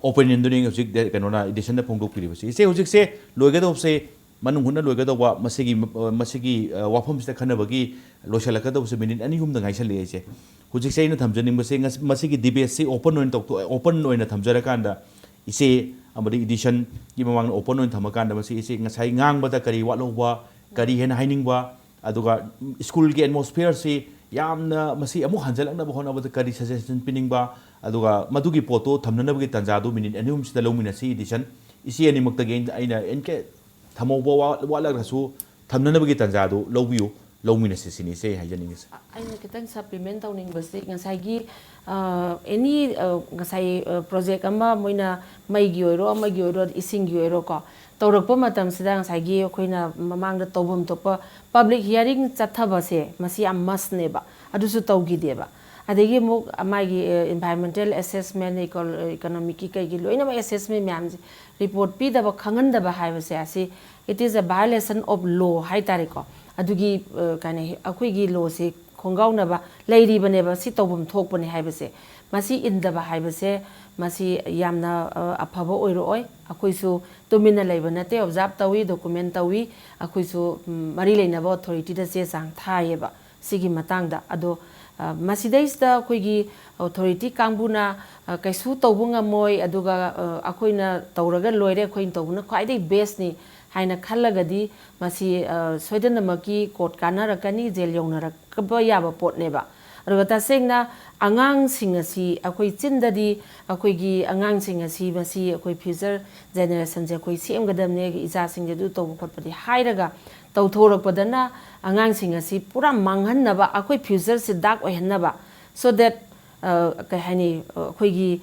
opinionꯗꯨꯅꯤ ꯍꯧꯖꯤꯛ ꯀꯩꯅꯣꯅ editionꯗ ꯐꯣꯡꯗꯣꯛꯄꯤꯔꯤꯕꯁꯤ꯫ ꯏꯆꯦ, ꯍꯧꯖꯤꯛꯁꯦ ꯂꯣꯏꯒꯗꯧꯕꯁꯦ, ꯃꯅꯨꯡ ꯍꯨꯠꯅ ꯂꯣꯏꯒꯗꯧꯕ ꯃꯁꯤꯒꯤ, ꯃꯁꯤꯒꯤ ꯋꯥꯐꯝꯁꯤꯗ ꯈꯟꯅꯕꯒꯤ ꯂꯣꯏꯁꯤꯜꯂꯛꯀꯗꯧꯕꯁꯦ minute ꯑꯅꯤ ꯑꯍꯨꯝꯗ ꯉꯥꯏꯁꯜꯂꯛꯑꯦ ꯏꯆꯦ꯫ ꯍꯧꯖꯤꯛꯁꯦ ꯑꯩꯅ ꯊꯝꯖꯅꯤꯡꯕꯁꯦ, ꯃꯁꯤꯒꯤ debateꯁꯤ open ꯑꯣꯏꯅ ꯇꯧꯊꯣꯛ open ꯑꯣꯏꯅ ꯊꯝꯖꯔꯀꯥꯟꯗ, ꯏꯆꯦ ꯑꯃꯗꯤ editionꯒꯤ ꯃꯃꯥꯡꯗ open ꯑꯣꯏꯅ ꯊꯝꯃꯀꯥꯟꯗ, ꯃꯁꯤ ꯏꯆꯦ ꯉꯁꯥꯏ ꯉꯥꯡꯕꯗ ꯀꯔꯤ ꯋꯥꯠꯍꯧꯕ, ꯀꯔꯤ ꯍꯦꯟꯅ ꯍꯥꯏꯅꯤꯡꯕ, ꯑꯗꯨꯒ schoolꯒꯤ atmosphereꯁꯤ ꯌꯥꯝꯅ ꯃꯁꯤ ꯑꯃꯨꯛ ꯍꯟꯖꯤꯜꯂꯛꯅꯕ ꯍꯣꯠꯅꯕꯗ ꯀꯔꯤ suggestion ꯄꯤꯅꯤꯡꯕ, ꯑꯗꯨꯒ ꯃꯗꯨꯒꯤ ꯄꯣꯠꯇꯣ ꯊꯝꯅꯅꯕꯒꯤ ꯇꯥꯟꯖꯥꯗꯨ minute ꯑꯅꯤ ꯑꯍꯨꯝꯁꯤꯗ ꯂꯧꯃꯤꯟꯅꯁꯤ꯫ Edition, ꯏꯆꯦ ꯑꯅꯤꯃꯛꯇꯒꯤ ꯑꯩꯅ, ꯑꯩꯅ ꯊꯝꯍꯧꯕ ꯋꯥꯠꯂꯒꯁꯨ ꯊꯝꯅꯅꯕꯒꯤ ꯇꯥꯟꯖꯥꯗꯨ ꯂꯧꯕꯤꯌꯨ, ꯂꯧꯃꯤꯟꯅꯁꯤ ꯁꯤꯅꯤ ꯏꯆꯦ ꯍꯥꯏꯖꯅꯤꯡꯉꯤꯁꯦ꯫ ꯑꯩꯅ ꯈꯤꯇꯪ supplement ꯇꯧꯅꯤꯡꯕꯁꯤ, ꯉꯁꯥꯏꯒꯤ ꯑꯦꯅꯤ ꯉꯁꯥꯏ project ꯑꯃ ꯃꯣꯏꯅ ꯃꯩꯒꯤ ꯑꯣꯏꯔꯣ, ꯑꯃꯒꯤ ꯑꯣꯏꯔꯣ, ꯏꯁꯤꯡꯒꯤ ꯑꯣꯏꯔꯣꯀꯣ, ꯇꯧꯔꯛꯄ ꯃꯇꯝꯁꯤꯗ ꯉꯁꯥꯏꯒꯤ ꯑꯩꯈꯣꯏꯅ ꯃꯃꯥꯡꯗ ꯇꯧꯐꯝ ꯊꯣꯛꯄ public hearing ꯆꯠꯊꯕꯁꯦ, ꯃꯁꯤ ꯌꯥꯝ mustꯅꯦꯕ꯫ ꯑꯗꯨꯁꯨ ꯇꯧꯈꯤꯗꯦꯕ꯫ ꯑꯗꯒꯤ ꯑꯃꯨꯛ ꯃꯥꯒꯤ environmental assessment, economicꯀꯤ ꯀꯩꯒꯤ ꯂꯣꯏꯅꯃꯛ assessment ꯃꯌꯥꯝꯁꯦ report ꯄꯤꯗꯕ, ꯈꯪꯍꯟꯗꯕ ꯍꯥꯏꯕꯁꯦ, ꯑꯁꯤ it is a violation of law ꯍꯥꯏꯇꯥꯔꯦꯀꯣ꯫ ꯑꯗꯨꯒꯤ ꯀꯩꯅꯣ, ꯑꯩꯈꯣꯏꯒꯤ lawꯁꯦ ꯈꯣꯡꯒꯥꯎꯅꯕ ꯂꯩꯔꯤꯕꯅꯦꯕ, ꯁꯤ ꯇꯧꯐꯝ ꯊꯣꯛꯄꯅꯦ ꯍꯥꯏꯕꯁꯦ꯫ ꯃꯁꯤ ꯏꯟꯗꯕ ꯍꯥꯏꯕꯁꯦ, ꯃꯁꯤ ꯌꯥꯝꯅ ꯑꯐꯕ ꯑꯣꯏꯔꯛꯑꯣꯏ꯫ ꯑꯩꯈꯣꯏꯁꯨ ꯇꯨꯃꯤꯟꯅ ꯂꯩꯕ ꯅꯠꯇꯦ, observe ꯇꯧꯏ, document ꯇꯧꯏ꯫ ꯑꯩꯈꯣꯏꯁꯨ ꯃꯔꯤ ꯂꯩꯅꯕ authorityꯗ ꯆꯦ ꯆꯥꯡ ꯊꯥꯏꯌꯦꯕ ꯁꯤꯒꯤ ꯃꯇꯥꯡꯗ꯫ ꯑꯗꯣ ꯃꯁꯤꯗꯩꯁꯤꯗ ꯑꯩꯈꯣꯏꯒꯤ authority ꯀꯥꯡꯕꯨꯅ ꯀꯩꯁꯨ ꯇꯧꯕ ꯉꯝꯃꯣꯏ, ꯑꯗꯨꯒ ꯑꯩꯈꯣꯏꯅ ꯇꯧꯔꯒ ꯂꯣꯏꯔꯦ, ꯑꯩꯈꯣꯏꯅ ꯇꯧꯕꯅ ꯈ꯭ꯋꯥꯏꯗꯒꯤ bestꯅꯤ ꯍꯥꯏꯅ ꯈꯜꯂꯒꯗꯤ, ꯃꯁꯤ ꯁꯣꯏꯗꯅꯃꯛꯀꯤ court ꯀꯥꯟꯅꯔꯛꯀꯅꯤ, jail ꯌꯧꯅꯔꯛꯄ ꯌꯥꯕ ꯄꯣꯠꯅꯦꯕ꯫ ꯑꯗꯨꯒ ꯇꯁꯦꯡꯅ ꯑꯉꯥꯡꯁꯤꯡ ꯑꯁꯤ ꯑꯩꯈꯣꯏ ꯆꯤꯟꯗꯗꯤ, ꯑꯩꯈꯣꯏꯒꯤ ꯑꯉꯥꯡꯁꯤꯡ ꯑꯁꯤ, ꯃꯁꯤ ꯑꯩꯈꯣꯏ future generationꯁꯦ ꯑꯩꯈꯣꯏ ꯁꯦꯝꯒꯗꯕꯅꯦ, ꯏꯆꯥꯁꯤꯡꯁꯦ ꯑꯗꯨ ꯇꯧꯕ ꯈꯣꯠꯄꯗꯤ ꯍꯥꯏꯔꯒ, ꯇꯧꯊꯣꯔꯛꯄꯗꯅ ꯑꯉꯥꯡꯁꯤꯡ ꯑꯁꯤ ꯄꯨꯔꯥ ꯃꯥꯡꯍꯟꯅꯕ, ꯑꯩꯈꯣꯏ futureꯁꯦ dark ꯑꯣꯏꯍꯟꯅꯕ, so that, ꯀꯩ ꯍꯥꯏꯅꯤ, ꯑꯩꯈꯣꯏꯒꯤ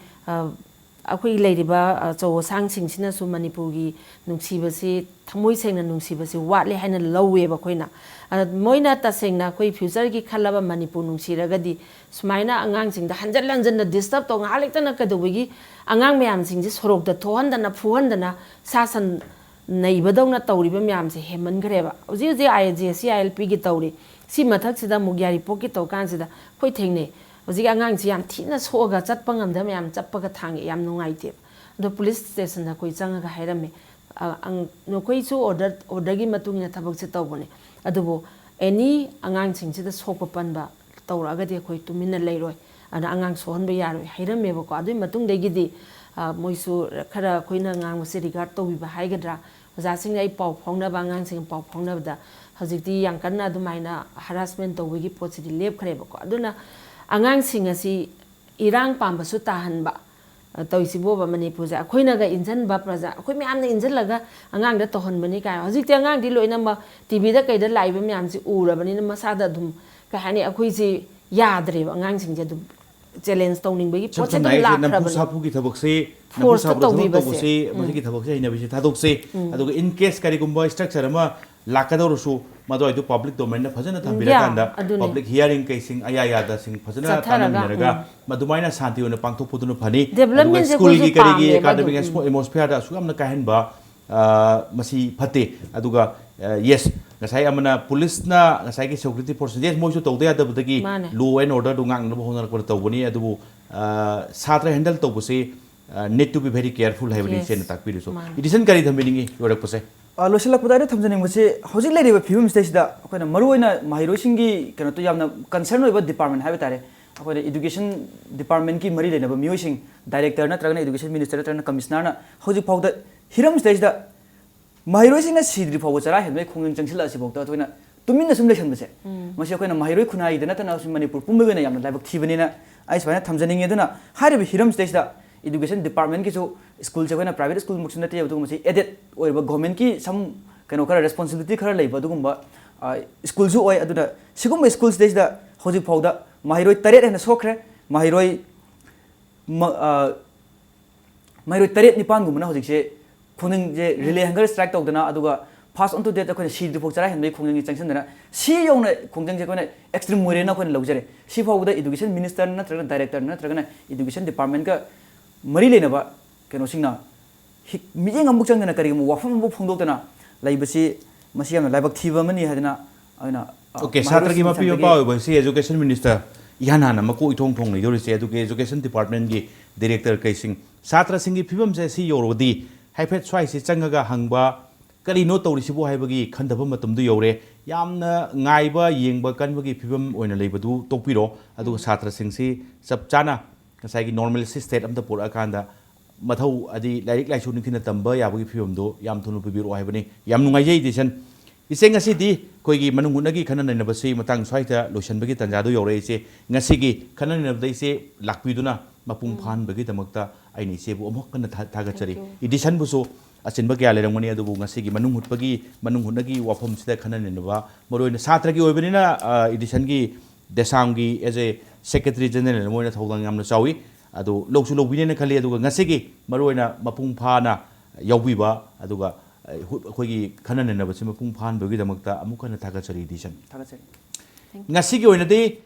ꯑꯩꯈꯣꯏ ꯂꯩꯔꯤꯕ ꯑꯆꯧ ꯑꯁꯥꯡꯁꯤꯡꯁꯤꯅꯁꯨ ꯃꯅꯤꯄꯨꯔꯒꯤ ꯅꯨꯡꯁꯤꯕꯁꯤ, ꯊꯃꯣꯏ ꯁꯦꯡꯅ ꯅꯨꯡꯁꯤꯕꯁꯤ ꯋꯥꯠꯂꯦ ꯍꯥꯏꯅ ꯂꯧꯋꯦꯕ ꯑꯩꯈꯣꯏꯅ꯫ ꯃꯣꯏꯅ ꯇꯁꯦꯡꯅ ꯑꯩꯈꯣꯏ futureꯒꯤ ꯈꯜꯂꯕ ꯃꯅꯤꯄꯨꯔ ꯅꯨꯡꯁꯤꯔꯒꯗꯤ, ꯁꯨꯃꯥꯏꯅ ꯑꯉꯥꯡꯁꯤꯡꯗ ꯍꯟꯖꯟ ꯍꯟꯖꯟꯅ disturb ꯇꯧ, ꯉꯥꯏꯍꯥꯛ ꯂꯩꯇꯅ ꯀꯩꯗꯧꯕꯒꯤ ꯑꯉꯥꯡ ꯃꯌꯥꯝꯁꯤꯡꯁꯦ ꯁꯣꯔꯣꯛꯇ ꯊꯣꯛꯍꯟꯗꯅ, ꯐꯨꯍꯟꯗꯅ, ꯁꯥ ꯁꯟ ꯅꯩꯕꯗꯧꯅ ꯇꯧꯔꯤꯕ ꯃꯌꯥꯝꯁꯦ ꯍꯦꯟꯃꯟꯈ꯭ꯔꯦꯕ꯫ ꯍꯧꯖꯤꯛ ꯍꯧꯖꯤꯛ I A J C I L ꯄꯤꯒꯤ ꯇꯧꯔꯤ, ꯁꯤ ꯃꯊꯛꯁꯤꯗ ꯑꯃꯨꯛ ꯌꯥꯏꯔꯤꯄꯣꯛꯀꯤ ꯇꯧ ꯀꯥꯟꯁꯤꯗ ꯑꯩꯈꯣꯏ ꯊꯦꯡꯅꯩ꯫ ꯍꯧꯖꯤꯛ ꯑꯉꯥꯡꯁꯤ ꯌꯥꯝ ꯊꯤꯅ ꯁꯣꯛꯑꯒ ꯆꯠꯄ ꯉꯝꯗꯕ ꯃꯌꯥꯝ ꯆꯠꯄꯒ ꯊꯥꯡꯉꯦ, ꯌꯥꯝ ꯅꯨꯡꯉꯥꯏꯇꯦꯕ꯫ ꯑꯗꯣ ꯄꯨꯂꯤꯁ ꯁ꯭ꯇꯦꯁꯟꯗ ꯑꯩꯈꯣꯏ ꯆꯪꯉꯒ ꯍꯥꯏꯔꯝꯃꯦ, "ꯑ, ꯑꯪ-, ꯅꯈꯣꯏꯁꯨ ꯑꯣꯔꯗꯔ, ꯑꯣꯔꯗꯔꯒꯤ ꯃꯇꯨꯡ ꯏꯟꯅ ꯊꯕꯛꯁꯦ ꯇꯧꯕꯅꯦ, ꯑꯗꯨꯕꯨ ꯑꯦꯅꯤ ꯑꯉꯥꯡꯁꯤꯡꯁꯤꯗ ꯁꯣꯛꯄ ꯄꯟꯕ ꯇꯧꯔꯛꯑꯒꯗꯤ ꯑꯩꯈꯣꯏ ꯇꯨꯃꯤꯟꯅ ꯂꯩꯔꯣꯏ, ꯑꯗꯨꯅ ꯑꯉꯥꯡ ꯁꯣꯛꯍꯟꯕ ꯌꯥꯔꯣꯏ" ꯍꯥꯏꯔꯝꯃꯦꯕꯀꯣ꯫ ꯑꯗꯨꯒꯤ ꯃꯇꯨꯡꯗꯒꯤꯗꯤ, ꯑ, ꯃꯣꯏꯁꯨ ꯈꯔ ꯑꯩꯈꯣꯏꯅ ꯉꯥꯡꯕꯁꯦ ꯔꯤꯒꯥꯔꯗ ꯇꯧꯕꯤꯕ ꯍꯥꯏꯒꯗ꯭ꯔꯥ, ꯑꯣꯖꯥꯁꯤꯡꯅ ꯑꯩ ꯄꯥꯎ ꯐꯥꯎꯅꯕ, ꯑꯉꯥꯡꯁꯤꯡ ꯄꯥꯎ ꯐꯥꯎꯅꯕꯗ ꯍꯧꯖꯤꯛꯇꯤ ꯌꯥꯝ ꯀꯟꯅ ꯑꯗꯨꯃꯥꯏꯅ ꯍꯔꯥꯁꯃꯦꯟ ꯇꯧꯕꯒꯤ ꯄꯣꯠꯁꯤꯗꯤ ꯂꯦꯞꯈ꯭ꯔꯦꯕꯀꯣ꯫ ꯑꯗꯨꯅ ꯑꯉꯥꯡꯁꯤꯡ ꯑꯁꯤ ꯏꯔꯥꯡ ꯄꯥꯝꯕꯁꯨ ꯇꯥꯍꯟꯕ, ꯑ, ꯇꯧꯔꯤꯁꯤꯕꯣꯕ ꯃꯅꯤꯄꯨꯔꯁꯦ꯫ ꯑꯩꯈꯣꯏꯅꯒ ꯏꯟꯖꯟꯕ ꯄ꯭ꯔꯖꯥ, ꯑꯩꯈꯣꯏ ꯃꯌꯥꯝꯅ ꯏꯟꯖꯜꯂꯒ ꯑꯉꯥꯡꯗ ꯇꯧꯍꯟꯕꯅꯤ ꯀꯥꯏ꯫ ꯍꯧꯖꯤꯛꯇꯤ ꯑꯉꯥꯡꯗꯤ ꯂꯣꯏꯅꯃꯛ ꯇꯤ ꯚꯤꯗ ꯀꯩꯗ ꯂꯥꯛꯏꯕ ꯃꯌꯥꯝꯁꯤ ꯎꯔꯕꯅꯤꯅ ꯃꯁꯥꯗ ꯑꯗꯨꯝ, ꯀꯩ ꯍꯥꯏꯅꯤ, ꯑꯩꯈꯣꯏꯁꯤ ꯌꯥꯗ꯭ꯔꯦꯕ꯫ ꯑꯉꯥꯡꯁꯤꯡꯁꯦ ꯑꯗꯨꯝ ꯆꯦꯂꯦꯟꯖ ꯇꯧꯅꯤꯡꯕꯒꯤ ꯏꯁꯝ ꯄꯣꯠꯁꯦ ꯁꯝꯅ ꯑꯗꯨꯝ ꯍꯥꯏꯔꯤꯁꯦ, ꯅꯝꯐꯨ ꯂꯥꯛꯈ꯭ꯔꯕꯅꯤ꯫ ꯁꯥꯐꯨꯒꯤ ꯊꯕꯛꯁꯤ, ꯅꯝꯐꯨ ꯐꯣꯔꯁꯇ ꯁꯥꯐꯨꯗ ꯊꯕꯛ ꯇꯧꯕꯤꯕꯁꯦ꯫ ꯇꯧꯕꯁꯤ, ꯎꯝ꯫ ꯃꯁꯤꯒꯤ ꯊꯕꯛꯁꯦ ꯍꯩꯅꯕꯤꯁꯦ ꯊꯥꯗꯣꯛꯁꯤ꯫ ꯎꯝ꯫ ꯑꯗꯨꯒ in case ꯀꯔꯤꯒꯨꯝꯕ ꯏꯁꯇ꯭ꯔꯛꯆꯔ ꯑꯃ ꯂꯥꯛꯀꯗꯧꯔꯁꯨ, ꯃꯗꯨꯋꯥꯏꯗꯨ ꯄꯕ꯭ꯂꯤꯛ ꯗꯣꯃꯦꯟꯗ ꯐꯖꯅ ꯊꯝꯕꯤꯔꯀꯥꯟꯗ, ꯌꯥ, ꯑꯗꯨꯅꯦ꯫ ꯄꯕ꯭ꯂꯤꯛ ꯍꯤꯌꯥꯔꯤꯡ ꯀꯩꯁꯤꯡ ꯑꯌꯥ ꯌꯥꯗꯁꯤꯡ ꯐꯖꯅ ꯆꯠꯊꯔꯒ, ꯇꯥꯟꯅꯃꯤꯟꯅꯔꯒ, ꯎꯝ꯫ ꯃꯗꯨꯃꯥꯏꯅ ꯁꯥꯟꯇꯤ ꯑꯣꯏꯅ ꯄꯥꯡꯊꯣꯛꯄꯗꯨꯅ ꯐꯅꯤ꯫ ꯑꯗꯨꯒ ꯗꯦꯕꯂꯞꯃꯦꯟꯁꯦ ꯁ꯭ꯀꯨꯜꯒꯤ ꯑꯩꯈꯣꯏꯁꯨ ꯀꯔꯤꯒꯤ ꯄꯥꯝꯃꯦꯕ ꯑꯗꯨꯝ꯫ ꯑꯦꯀꯥꯗꯃꯤꯛ ꯎꯝ꯫ ꯑꯦꯠꯃꯣꯁꯐꯤꯌꯥꯔꯗ ꯑꯁꯨꯛ ꯌꯥꯝꯅ ꯀꯥꯏꯍꯟꯕ, ꯑ, ꯃꯁꯤ ꯐꯠꯇꯦ꯫ ꯑꯗꯨꯒ, ꯑ, ꯌꯦꯁ, ꯉꯁꯥꯏ ꯑꯃꯅ ꯄꯨꯂꯤꯁꯅ ꯉꯁꯥꯏꯒꯤ ꯁꯦꯀ꯭ꯌꯨꯔꯤꯇꯤ ꯐꯣꯔꯁ, ꯌꯦꯁ, ꯃꯣꯏꯁꯨ ꯇꯧꯗ ꯌꯥꯗꯕꯗꯒꯤ ꯃꯥꯅꯦ꯫ Law and order ꯗꯨ ꯉꯥꯛꯅꯕ ꯍꯣꯠꯅꯔꯛꯄꯗ ꯇꯧꯕꯅꯤ꯫ ꯑꯗꯨꯕꯨ, ꯑ, ꯁꯥꯇ꯭ꯔ ꯍꯦꯟꯗꯜ ꯇꯧꯕꯁꯤ, ꯑ, need to be very careful ꯍꯥꯏꯕꯅꯤ ꯌꯦꯁ꯫ ꯏꯆꯦꯅ ꯇꯥꯛꯄꯤꯔꯤꯁꯨ꯫ ꯃꯥꯅꯦ꯫ ꯏꯗꯤꯁꯟ ꯀꯔꯤ ꯊꯝꯕꯤꯅꯤꯡꯉꯤ ꯂꯣꯏꯔꯛꯄꯁꯦ? ꯑ, ꯂꯣꯏꯁꯤꯜꯂꯛꯄꯗ ꯑꯩꯅ ꯊꯝꯖꯅꯤꯡꯕꯁꯤ, ꯍꯧꯖꯤꯛ ꯂꯩꯔꯤꯕ ꯐꯤꯕꯝꯁꯤꯗꯩꯁꯤꯗ ꯑꯩꯈꯣꯏꯅ ꯃꯔꯨꯑꯣꯏꯅ ꯃꯍꯩꯔꯣꯏꯁꯤꯡꯒꯤ ꯀꯩꯅꯣꯗꯣ ꯌꯥꯝꯅ ꯀꯟꯁꯔꯟ ꯑꯣꯏꯕ ꯗꯤꯄꯥꯔꯠꯃꯦꯟ ꯍꯥꯏꯕ ꯇꯥꯔꯦ꯫ ꯑꯩꯈꯣꯏꯅ ꯏꯗꯨꯀꯦꯁꯟ ꯗꯤꯄꯥꯔꯠꯃꯦꯟꯒꯤ ꯃꯔꯤ ꯂꯩꯅꯕ ꯃꯤꯑꯣꯏꯁꯤꯡ, ꯗꯥꯏꯔꯦꯛꯇꯔ ꯅꯠꯇ꯭ꯔꯒꯅ ꯏꯗꯨꯀꯦꯁꯟ ꯃꯤꯅꯤꯁꯇꯔ ꯅꯠꯇ꯭ꯔꯒꯅ ꯀꯃꯤꯁꯅꯔꯅ ꯍꯧꯖꯤꯛ ꯐꯥꯎꯗ ꯍꯤꯔꯝꯁꯤꯗꯩꯁꯤꯗ ꯃꯍꯩꯔꯣꯏꯁꯤꯡꯅ ꯁꯤꯗ꯭ꯔꯤ ꯐꯥꯎꯕ, ꯆꯔꯥ ꯍꯦꯟꯕꯒꯤ ꯈꯣꯡꯖꯪ ꯆꯪꯁꯤꯜꯂꯛꯑꯁꯤ ꯐꯥꯎꯗ ꯑꯩꯈꯣꯏꯅ ꯇꯨꯃꯤꯟꯅ ꯁꯨꯝ ꯂꯩꯁꯟꯕꯁꯦ, ꯎꯝ꯫ ꯃꯁꯤ ꯑꯩꯈꯣꯏꯅ ꯃꯍꯩꯔꯣꯏ ꯈꯨꯟꯅꯥꯏꯒꯤꯗ ꯅꯠꯇꯅ ꯁꯨꯝ ꯃꯅꯤꯄꯨꯔ ꯄꯨꯝꯕꯒꯤ ꯑꯣꯏꯅ ꯌꯥꯝꯅ ꯂꯥꯏꯕꯛ ꯊꯤꯕꯅꯤꯅ ꯑꯩ ꯁꯨꯃꯥꯏꯅ ꯊꯝꯖꯅꯤꯡꯉꯤ꯫ ꯑꯗꯨꯅ ꯍꯥꯏꯔꯤꯕ ꯍꯤꯔꯝꯁꯤꯗꯩꯁꯤꯗ ꯏꯗꯨꯀꯦꯁꯟ ꯗꯤꯄꯥꯔꯠꯃꯦꯟꯒꯤꯁꯨ, ꯁ꯭ꯀꯨꯜꯁꯦ ꯑꯩꯈꯣꯏꯅ ꯄ꯭ꯔꯥꯏꯚꯦꯠ ꯁ꯭ꯀꯨꯜꯃꯛꯁꯨ ꯅꯠꯇꯦ, ꯑꯗꯨꯒ ꯃꯁꯤ ꯑꯦꯗꯦꯗ ꯑꯣꯏꯔꯤꯕ ꯒꯣꯔꯃꯦꯟꯠꯀꯤ ꯁꯝ ꯀꯩꯅꯣ ꯈꯔ ꯔꯦꯁꯄꯣꯟꯁꯤꯕꯤꯂꯤꯇꯤ ꯈꯔ ꯂꯩꯕ ꯑꯗꯨꯒꯨꯝꯕ, ꯑ, ꯁ꯭ꯀꯨꯜꯁꯨ ꯑꯣꯏ꯫ ꯑꯗꯨꯅ ꯁꯤꯒꯨꯝꯕ ꯁ꯭ꯀꯨꯜꯁꯤꯗꯩꯁꯤꯗ ꯍꯧꯖꯤꯛ ꯐꯥꯎꯗ ꯃꯍꯩꯔꯣꯏ ꯇꯔꯦꯠ ꯍꯦꯟꯅ ꯁꯣꯛꯈ꯭ꯔꯦ꯫ ꯃꯍꯩꯔꯣꯏ ꯃ-, ꯑ, ꯃꯍꯩꯔꯣꯏ ꯇꯔꯦꯠ ꯅꯤꯄꯥꯟꯒꯨꯝꯕꯅ ꯍꯧꯖꯤꯛꯁꯦ ꯈꯣꯡꯖꯪꯁꯦ, ꯔꯤꯂꯦ ꯍꯪꯒꯔ ꯁ꯭ꯇ꯭ꯔꯥꯏꯛ ꯇꯧꯗꯅ, ꯑꯗꯨꯒ ꯐꯥꯁ ꯑꯣꯟ ꯇꯨ ꯗꯦꯠ ꯑꯩꯈꯣꯏꯅ ꯁꯤꯗ꯭ꯔꯤꯐꯥꯎ ꯆꯔꯥ ꯍꯦꯟꯕꯒꯤ ꯈꯣꯡꯖꯪꯁꯦ ꯆꯪꯁꯤꯟꯗꯅ, ꯁꯤ ꯌꯧꯅ ꯈꯣꯡꯖꯪꯁꯦ ꯑꯩꯈꯣꯏꯅ ꯑꯦꯛꯁꯇ꯭ꯔꯤꯝ ꯑꯣꯏꯔꯦꯅ ꯑꯩꯈꯣꯏꯅ ꯂꯧꯖꯔꯦ꯫ ꯁꯤ ꯐꯥꯎꯕꯗ ꯏꯗꯨꯀꯦꯁꯟ ꯃꯤꯅꯤꯁꯇꯔ ꯅꯠꯇ꯭ꯔꯒꯅ ꯗꯥꯏꯔꯦꯛꯇꯔ ꯅꯠꯇ꯭ꯔꯒꯅ ꯏꯗꯨꯀꯦꯁꯟ ꯗꯤꯄꯥꯔꯠꯃꯦꯟꯠꯀ ꯃꯔꯤ ꯂꯩꯅꯕ ꯀꯩꯅꯣꯁꯤꯡꯅ ꯍꯤ- ꯃꯤꯠꯌꯦꯡ ꯑꯃꯨꯛ ꯆꯪꯗꯅ ꯀꯔꯤꯒꯨꯝꯕ ꯋꯥꯐꯝ ꯑꯃꯐꯥꯎ ꯐꯣꯡꯗꯣꯛꯇꯅ ꯂꯩꯕꯁꯤ, ꯃꯁꯤ ꯌꯥꯝꯅ ꯂꯥꯏꯕꯛ ꯊꯤꯕ ꯑꯃꯅꯤ ꯍꯥꯏꯗꯅ ꯑꯩꯅ, ꯑ, ꯑꯣꯀꯦ, ꯁꯥꯇ꯭ꯔꯒꯤ ꯃꯄꯤ ꯃꯍꯩꯔꯣꯏꯁꯤꯡ ꯃꯄꯥ ꯑꯣꯏꯕꯁꯤ education minister ꯏꯍꯥꯟ ꯍꯥꯟꯅ ꯃꯀꯣꯛ ꯏꯊꯣꯡ ꯊꯣꯡ ꯂꯩꯗꯧꯔꯤꯁꯦ꯫ ꯑꯗꯨꯒ education department ꯀꯤ director ꯀꯩꯁꯤꯡ, ꯁꯥꯇ꯭ꯔꯁꯤꯡꯒꯤ ꯐꯤꯕꯝꯁꯦ ꯁꯤ ꯌꯧꯔꯒꯗꯤ ꯍꯥꯏꯐꯦꯠ ꯁ꯭ꯋꯥꯏꯁꯤ ꯆꯪꯉꯒ ꯍꯪꯕ, ꯀꯔꯤꯅꯣ ꯇꯧꯔꯤꯁꯤꯕꯨ ꯍꯥꯏꯕꯒꯤ ꯈꯟꯊꯕ ꯃꯇꯝꯗꯨ ꯌꯧꯔꯦ꯫ ꯌꯥꯝꯅ ꯉꯥꯏꯕ ꯌꯦꯡꯕ ꯀꯟꯕꯒꯤ ꯐꯤꯕꯝ ꯑꯣꯏꯅ ꯂꯩꯕꯗꯨ ꯇꯣꯛꯄꯤꯔꯣ꯫ ꯑꯗꯨꯒ ꯁꯥꯇ꯭ꯔꯁꯤꯡꯁꯤ ꯆꯞ ꯆꯥꯅ ꯉꯁꯥꯏꯒꯤ normalcy state ꯑꯝꯇ ꯄꯨꯔꯛꯑꯀꯥꯟꯗ ꯃꯊꯧ ꯑꯗꯤ ꯂꯥꯏꯔꯤꯛ ꯂꯥꯏꯁꯨ ꯅꯤꯡꯊꯤꯅ ꯇꯝꯕ ꯌꯥꯕꯒꯤ ꯐꯤꯕꯝꯗꯨ ꯌꯥꯝ ꯊꯨꯅ ꯄꯤꯕꯤꯔꯛꯑꯣ ꯍꯥꯏꯕꯅꯤ꯫ ꯌꯥꯝ ꯅꯨꯡꯉꯥꯏꯖꯩ ꯏꯗꯤꯁꯟ꯫ ꯏꯆꯦ, ꯉꯁꯤꯗꯤ ꯑꯩꯈꯣꯏꯒꯤ ꯃꯅꯨꯡ ꯍꯨꯠꯅꯒꯤ ꯈꯟꯅ ꯅꯩꯅꯕꯁꯤ ꯃꯇꯥꯡ ꯁ꯭ꯋꯥꯏꯗ ꯂꯣꯏꯁꯤꯟꯕꯒꯤ ꯇꯥꯟꯖꯥꯗꯨ ꯌꯧꯔꯛꯑꯦ ꯏꯆꯦ꯫ ꯉꯁꯤꯒꯤ ꯈꯟꯅ ꯅꯩꯅꯕꯗ ꯏꯆꯦ ꯂꯥꯛꯄꯤꯗꯨꯅ ꯃꯄꯨꯡ ꯐꯥꯍꯟꯕꯒꯤꯗꯃꯛꯇ ꯑꯩꯅ ꯏꯆꯦꯕꯨ ꯑꯃꯨꯛ ꯍꯟꯅ ꯊꯥ- ꯊꯥꯒꯠꯆꯔꯤ꯫ Thank you. ꯏꯗꯤꯁꯟꯕꯨꯁꯨ ꯑꯆꯤꯟꯕ ꯀꯌꯥ ꯂꯩꯔꯝꯒꯅꯤ, ꯑꯗꯨꯕꯨ ꯉꯁꯤꯒꯤ ꯃꯅꯨꯡ ꯍꯨꯠꯄꯒꯤ, ꯃꯅꯨꯡ ꯍꯨꯠꯅꯒꯤ ꯋꯥꯐꯝꯁꯤꯗ ꯈꯟꯅ ꯅꯩꯅꯕ, ꯃꯔꯨꯑꯣꯏꯅ ꯁꯥꯇ꯭ꯔꯒꯤ ꯑꯣꯏꯕꯅꯤꯅ, ꯑ, ꯏꯗꯤꯁꯟꯒꯤ ꯗꯦꯁꯥꯝꯒꯤ as a secretary general ꯑꯃ ꯑꯣꯏꯅ ꯊꯧꯗꯥꯡ ꯌꯥꯝꯅ ꯆꯥꯎꯏ꯫ ꯑꯗꯨ ꯂꯧꯁꯨ ꯂꯧꯕꯤꯅꯦꯅ ꯈꯜꯂꯤ꯫ ꯑꯗꯨꯒ ꯉꯁꯤꯒꯤ ꯃꯔꯨꯑꯣꯏꯅ ꯃꯄꯨꯡ ꯐꯥꯅ ꯌꯥꯎꯕꯤꯕ, ꯑꯗꯨꯒ, ꯑ, ꯍꯨ- ꯑꯩꯈꯣꯏꯒꯤ ꯈꯟꯅ ꯅꯩꯅꯕꯁꯤ ꯃꯄꯨꯡ ꯐꯥꯍꯟꯕꯒꯤꯗꯃꯛꯇ ꯑꯃꯨꯛ ꯍꯟꯅ ꯊꯥꯒꯠꯆꯔꯤ ꯏꯗꯤꯁꯟ꯫ ꯊꯥꯒꯠꯆꯔꯤ꯫ ꯉꯁꯤꯒꯤ ꯑꯣꯏꯅꯗꯤ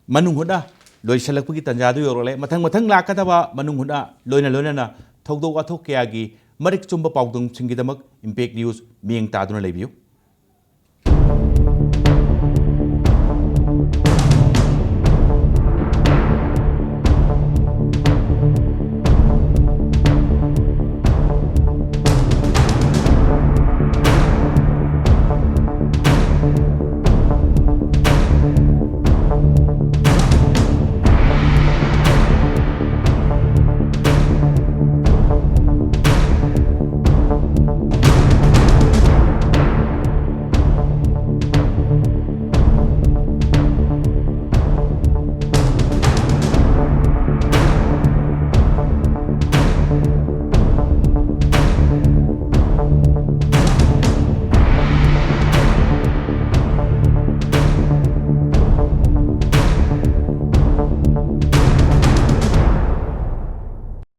ꯃꯅꯨꯡ ꯍꯨꯠꯅ ꯂꯣꯏꯁꯤꯜꯂꯛꯄꯒꯤ ꯇꯥꯟꯖꯥꯗꯨ ꯌꯧꯔꯛꯂꯦ꯫ ꯃꯊꯪ ꯃꯊꯪ ꯂꯥꯛꯀꯗꯕ ꯃꯅꯨꯡ ꯍꯨꯠꯅ ꯂꯣꯏꯅ ꯂꯣꯏꯅꯅ ꯊꯧꯗꯣꯛ ꯋꯥꯊꯣꯛ ꯀꯌꯥꯒꯤ ꯃꯔꯤꯛ ꯆꯨꯝꯕ ꯄꯥꯎꯗꯝꯁꯤꯡꯒꯤꯗꯃꯛ Impact News ꯃꯤꯠꯌꯦꯡ ꯇꯥꯗꯨꯅ ꯂꯩꯕꯤꯌꯨ꯫